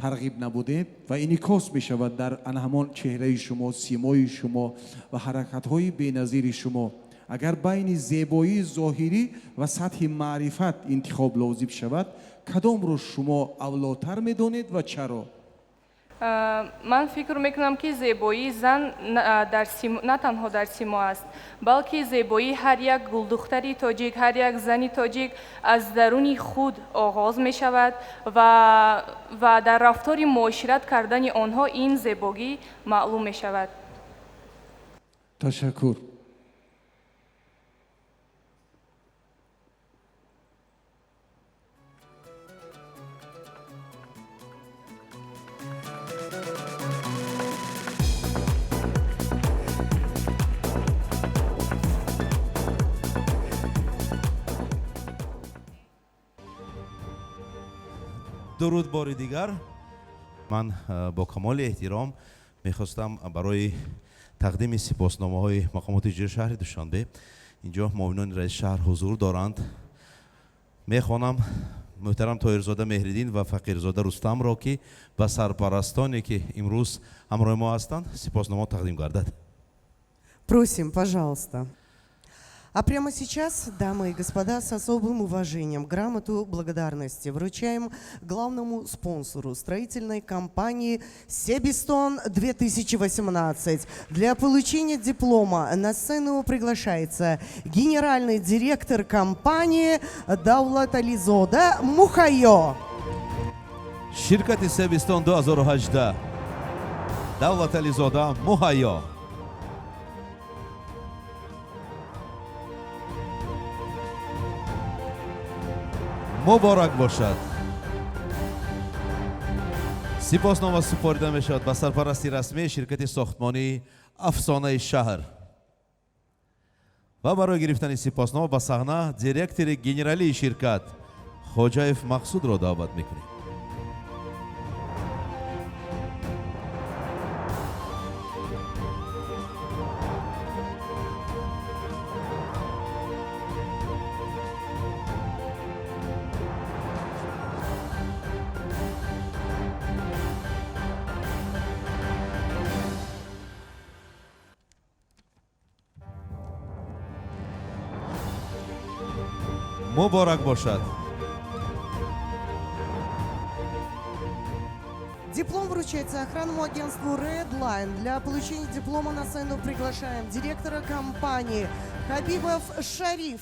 тарғиб набудед ва инъикос мешавад дар ана ҳамон чеҳраи шумо, симои шумо ва ҳаракатҳои беназири шумо. Агар байни зебоии зоҳирӣ ва сатҳи маърифат интихоб лозим шавад, кадомро шумо авлотар медонед ва чаро? Ман фикр мекунам, ки зебоии зан на танҳо дар симо аст, балки зебоии ҳар як гулдухтари тоҷик, ҳар як зани тоҷик аз даруни худ оғоз мешавад ва дар рафтори муошират кардани онҳо ин зебогӣ маълум мешавад. Ташаккур. Дуруд бори дигар. Ман бо камоли эҳтиром мехостам барои тақдими сипосномаҳои мақомоти иҷроии шаҳри Душанбе Инҷо муовинони раиси шаҳр ҳузур доранд. Мехонам муҳтарам Тоҳирзода Меҳриддин ва Фақирзода Рустамро, ки ба сарпарастоне, ки имрӯз ҳамроҳи мо ҳастанд, сипоснома тақдим гардад. Просим, пожалуйста. А прямо сейчас, дамы и господа, с особым уважением грамоту благодарности вручаем главному спонсору строительной компании «Себистон-2018». Для получения диплома на сцену приглашается генеральный директор компании Давлатализода Мухайо. Ширкати Себистон 2018, Давлатализода Муҳайё. Муборак бошад. Сипоснома супорида мешавад ба сарпарасти расмии ширкати сохтмонии Афсонаи шаҳр ва барои гирифтани сипоснома ба саҳна директори генералии ширкат Хоҷаев Мақсудро даъват мекунем. Муборак бошад. Диплом вручается охранному агентству Redline. Для получения диплома на сцену приглашаем директора компании Хабибов Шариф.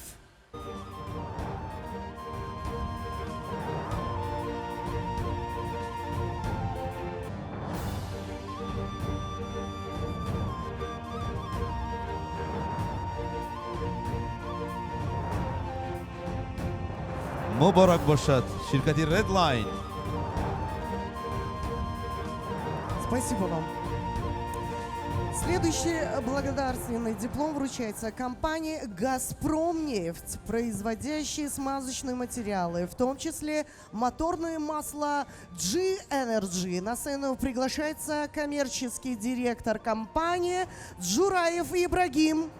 Муборак бошад, ширкати Redline. Спасибо вам. Следующий благодарственный диплом вручается компании «Газпромнефть», производящей смазочные материалы, в том числе моторное масло G-Energy. На сцену приглашается коммерческий директор компании Джураев Ибрагим.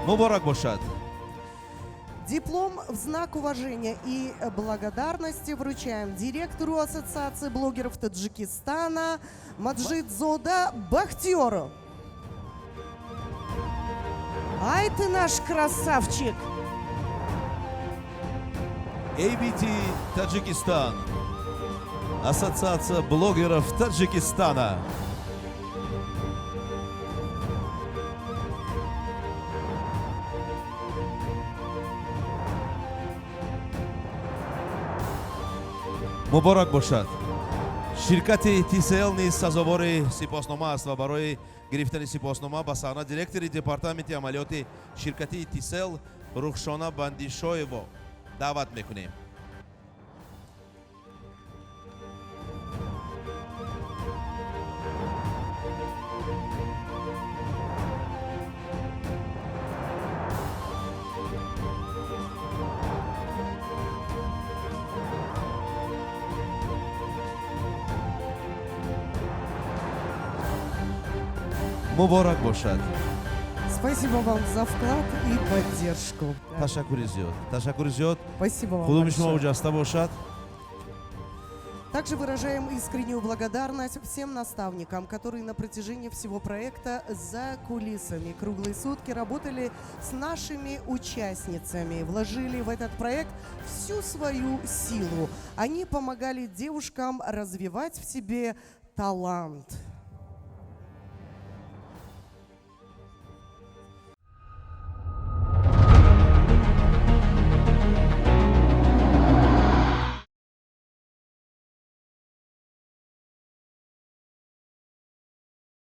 Муборак бошад. Диплом в знак уважения и благодарности вручаем директору Ассоциации блогеров Таджикистана Маджидзода Бахтиёру. Ай ты наш красавчик! ABT Таджикистан. Ассоциация блогеров Таджикистана. Муборак бошад. Ширкати TCL низ сазовори сипоснома аст ва барои гирифтани сипоснома ба саҳна директори департаменти амалиёти ширкати TCL Рухшона Бандишоево даъват мекунем. Муборак бошад. Спасибо вам за вклад и поддержку. Ташаккури зиёд, ташаккури зиёд. Спасибо вам Худоми шумо большое. хуҷаста бошад. Также выражаем искреннюю благодарность всем наставникам, которые на протяжении всего проекта за кулисами круглые сутки работали с нашими участницами, вложили в этот проект всю свою силу. Они помогали девушкам развивать в себе талант.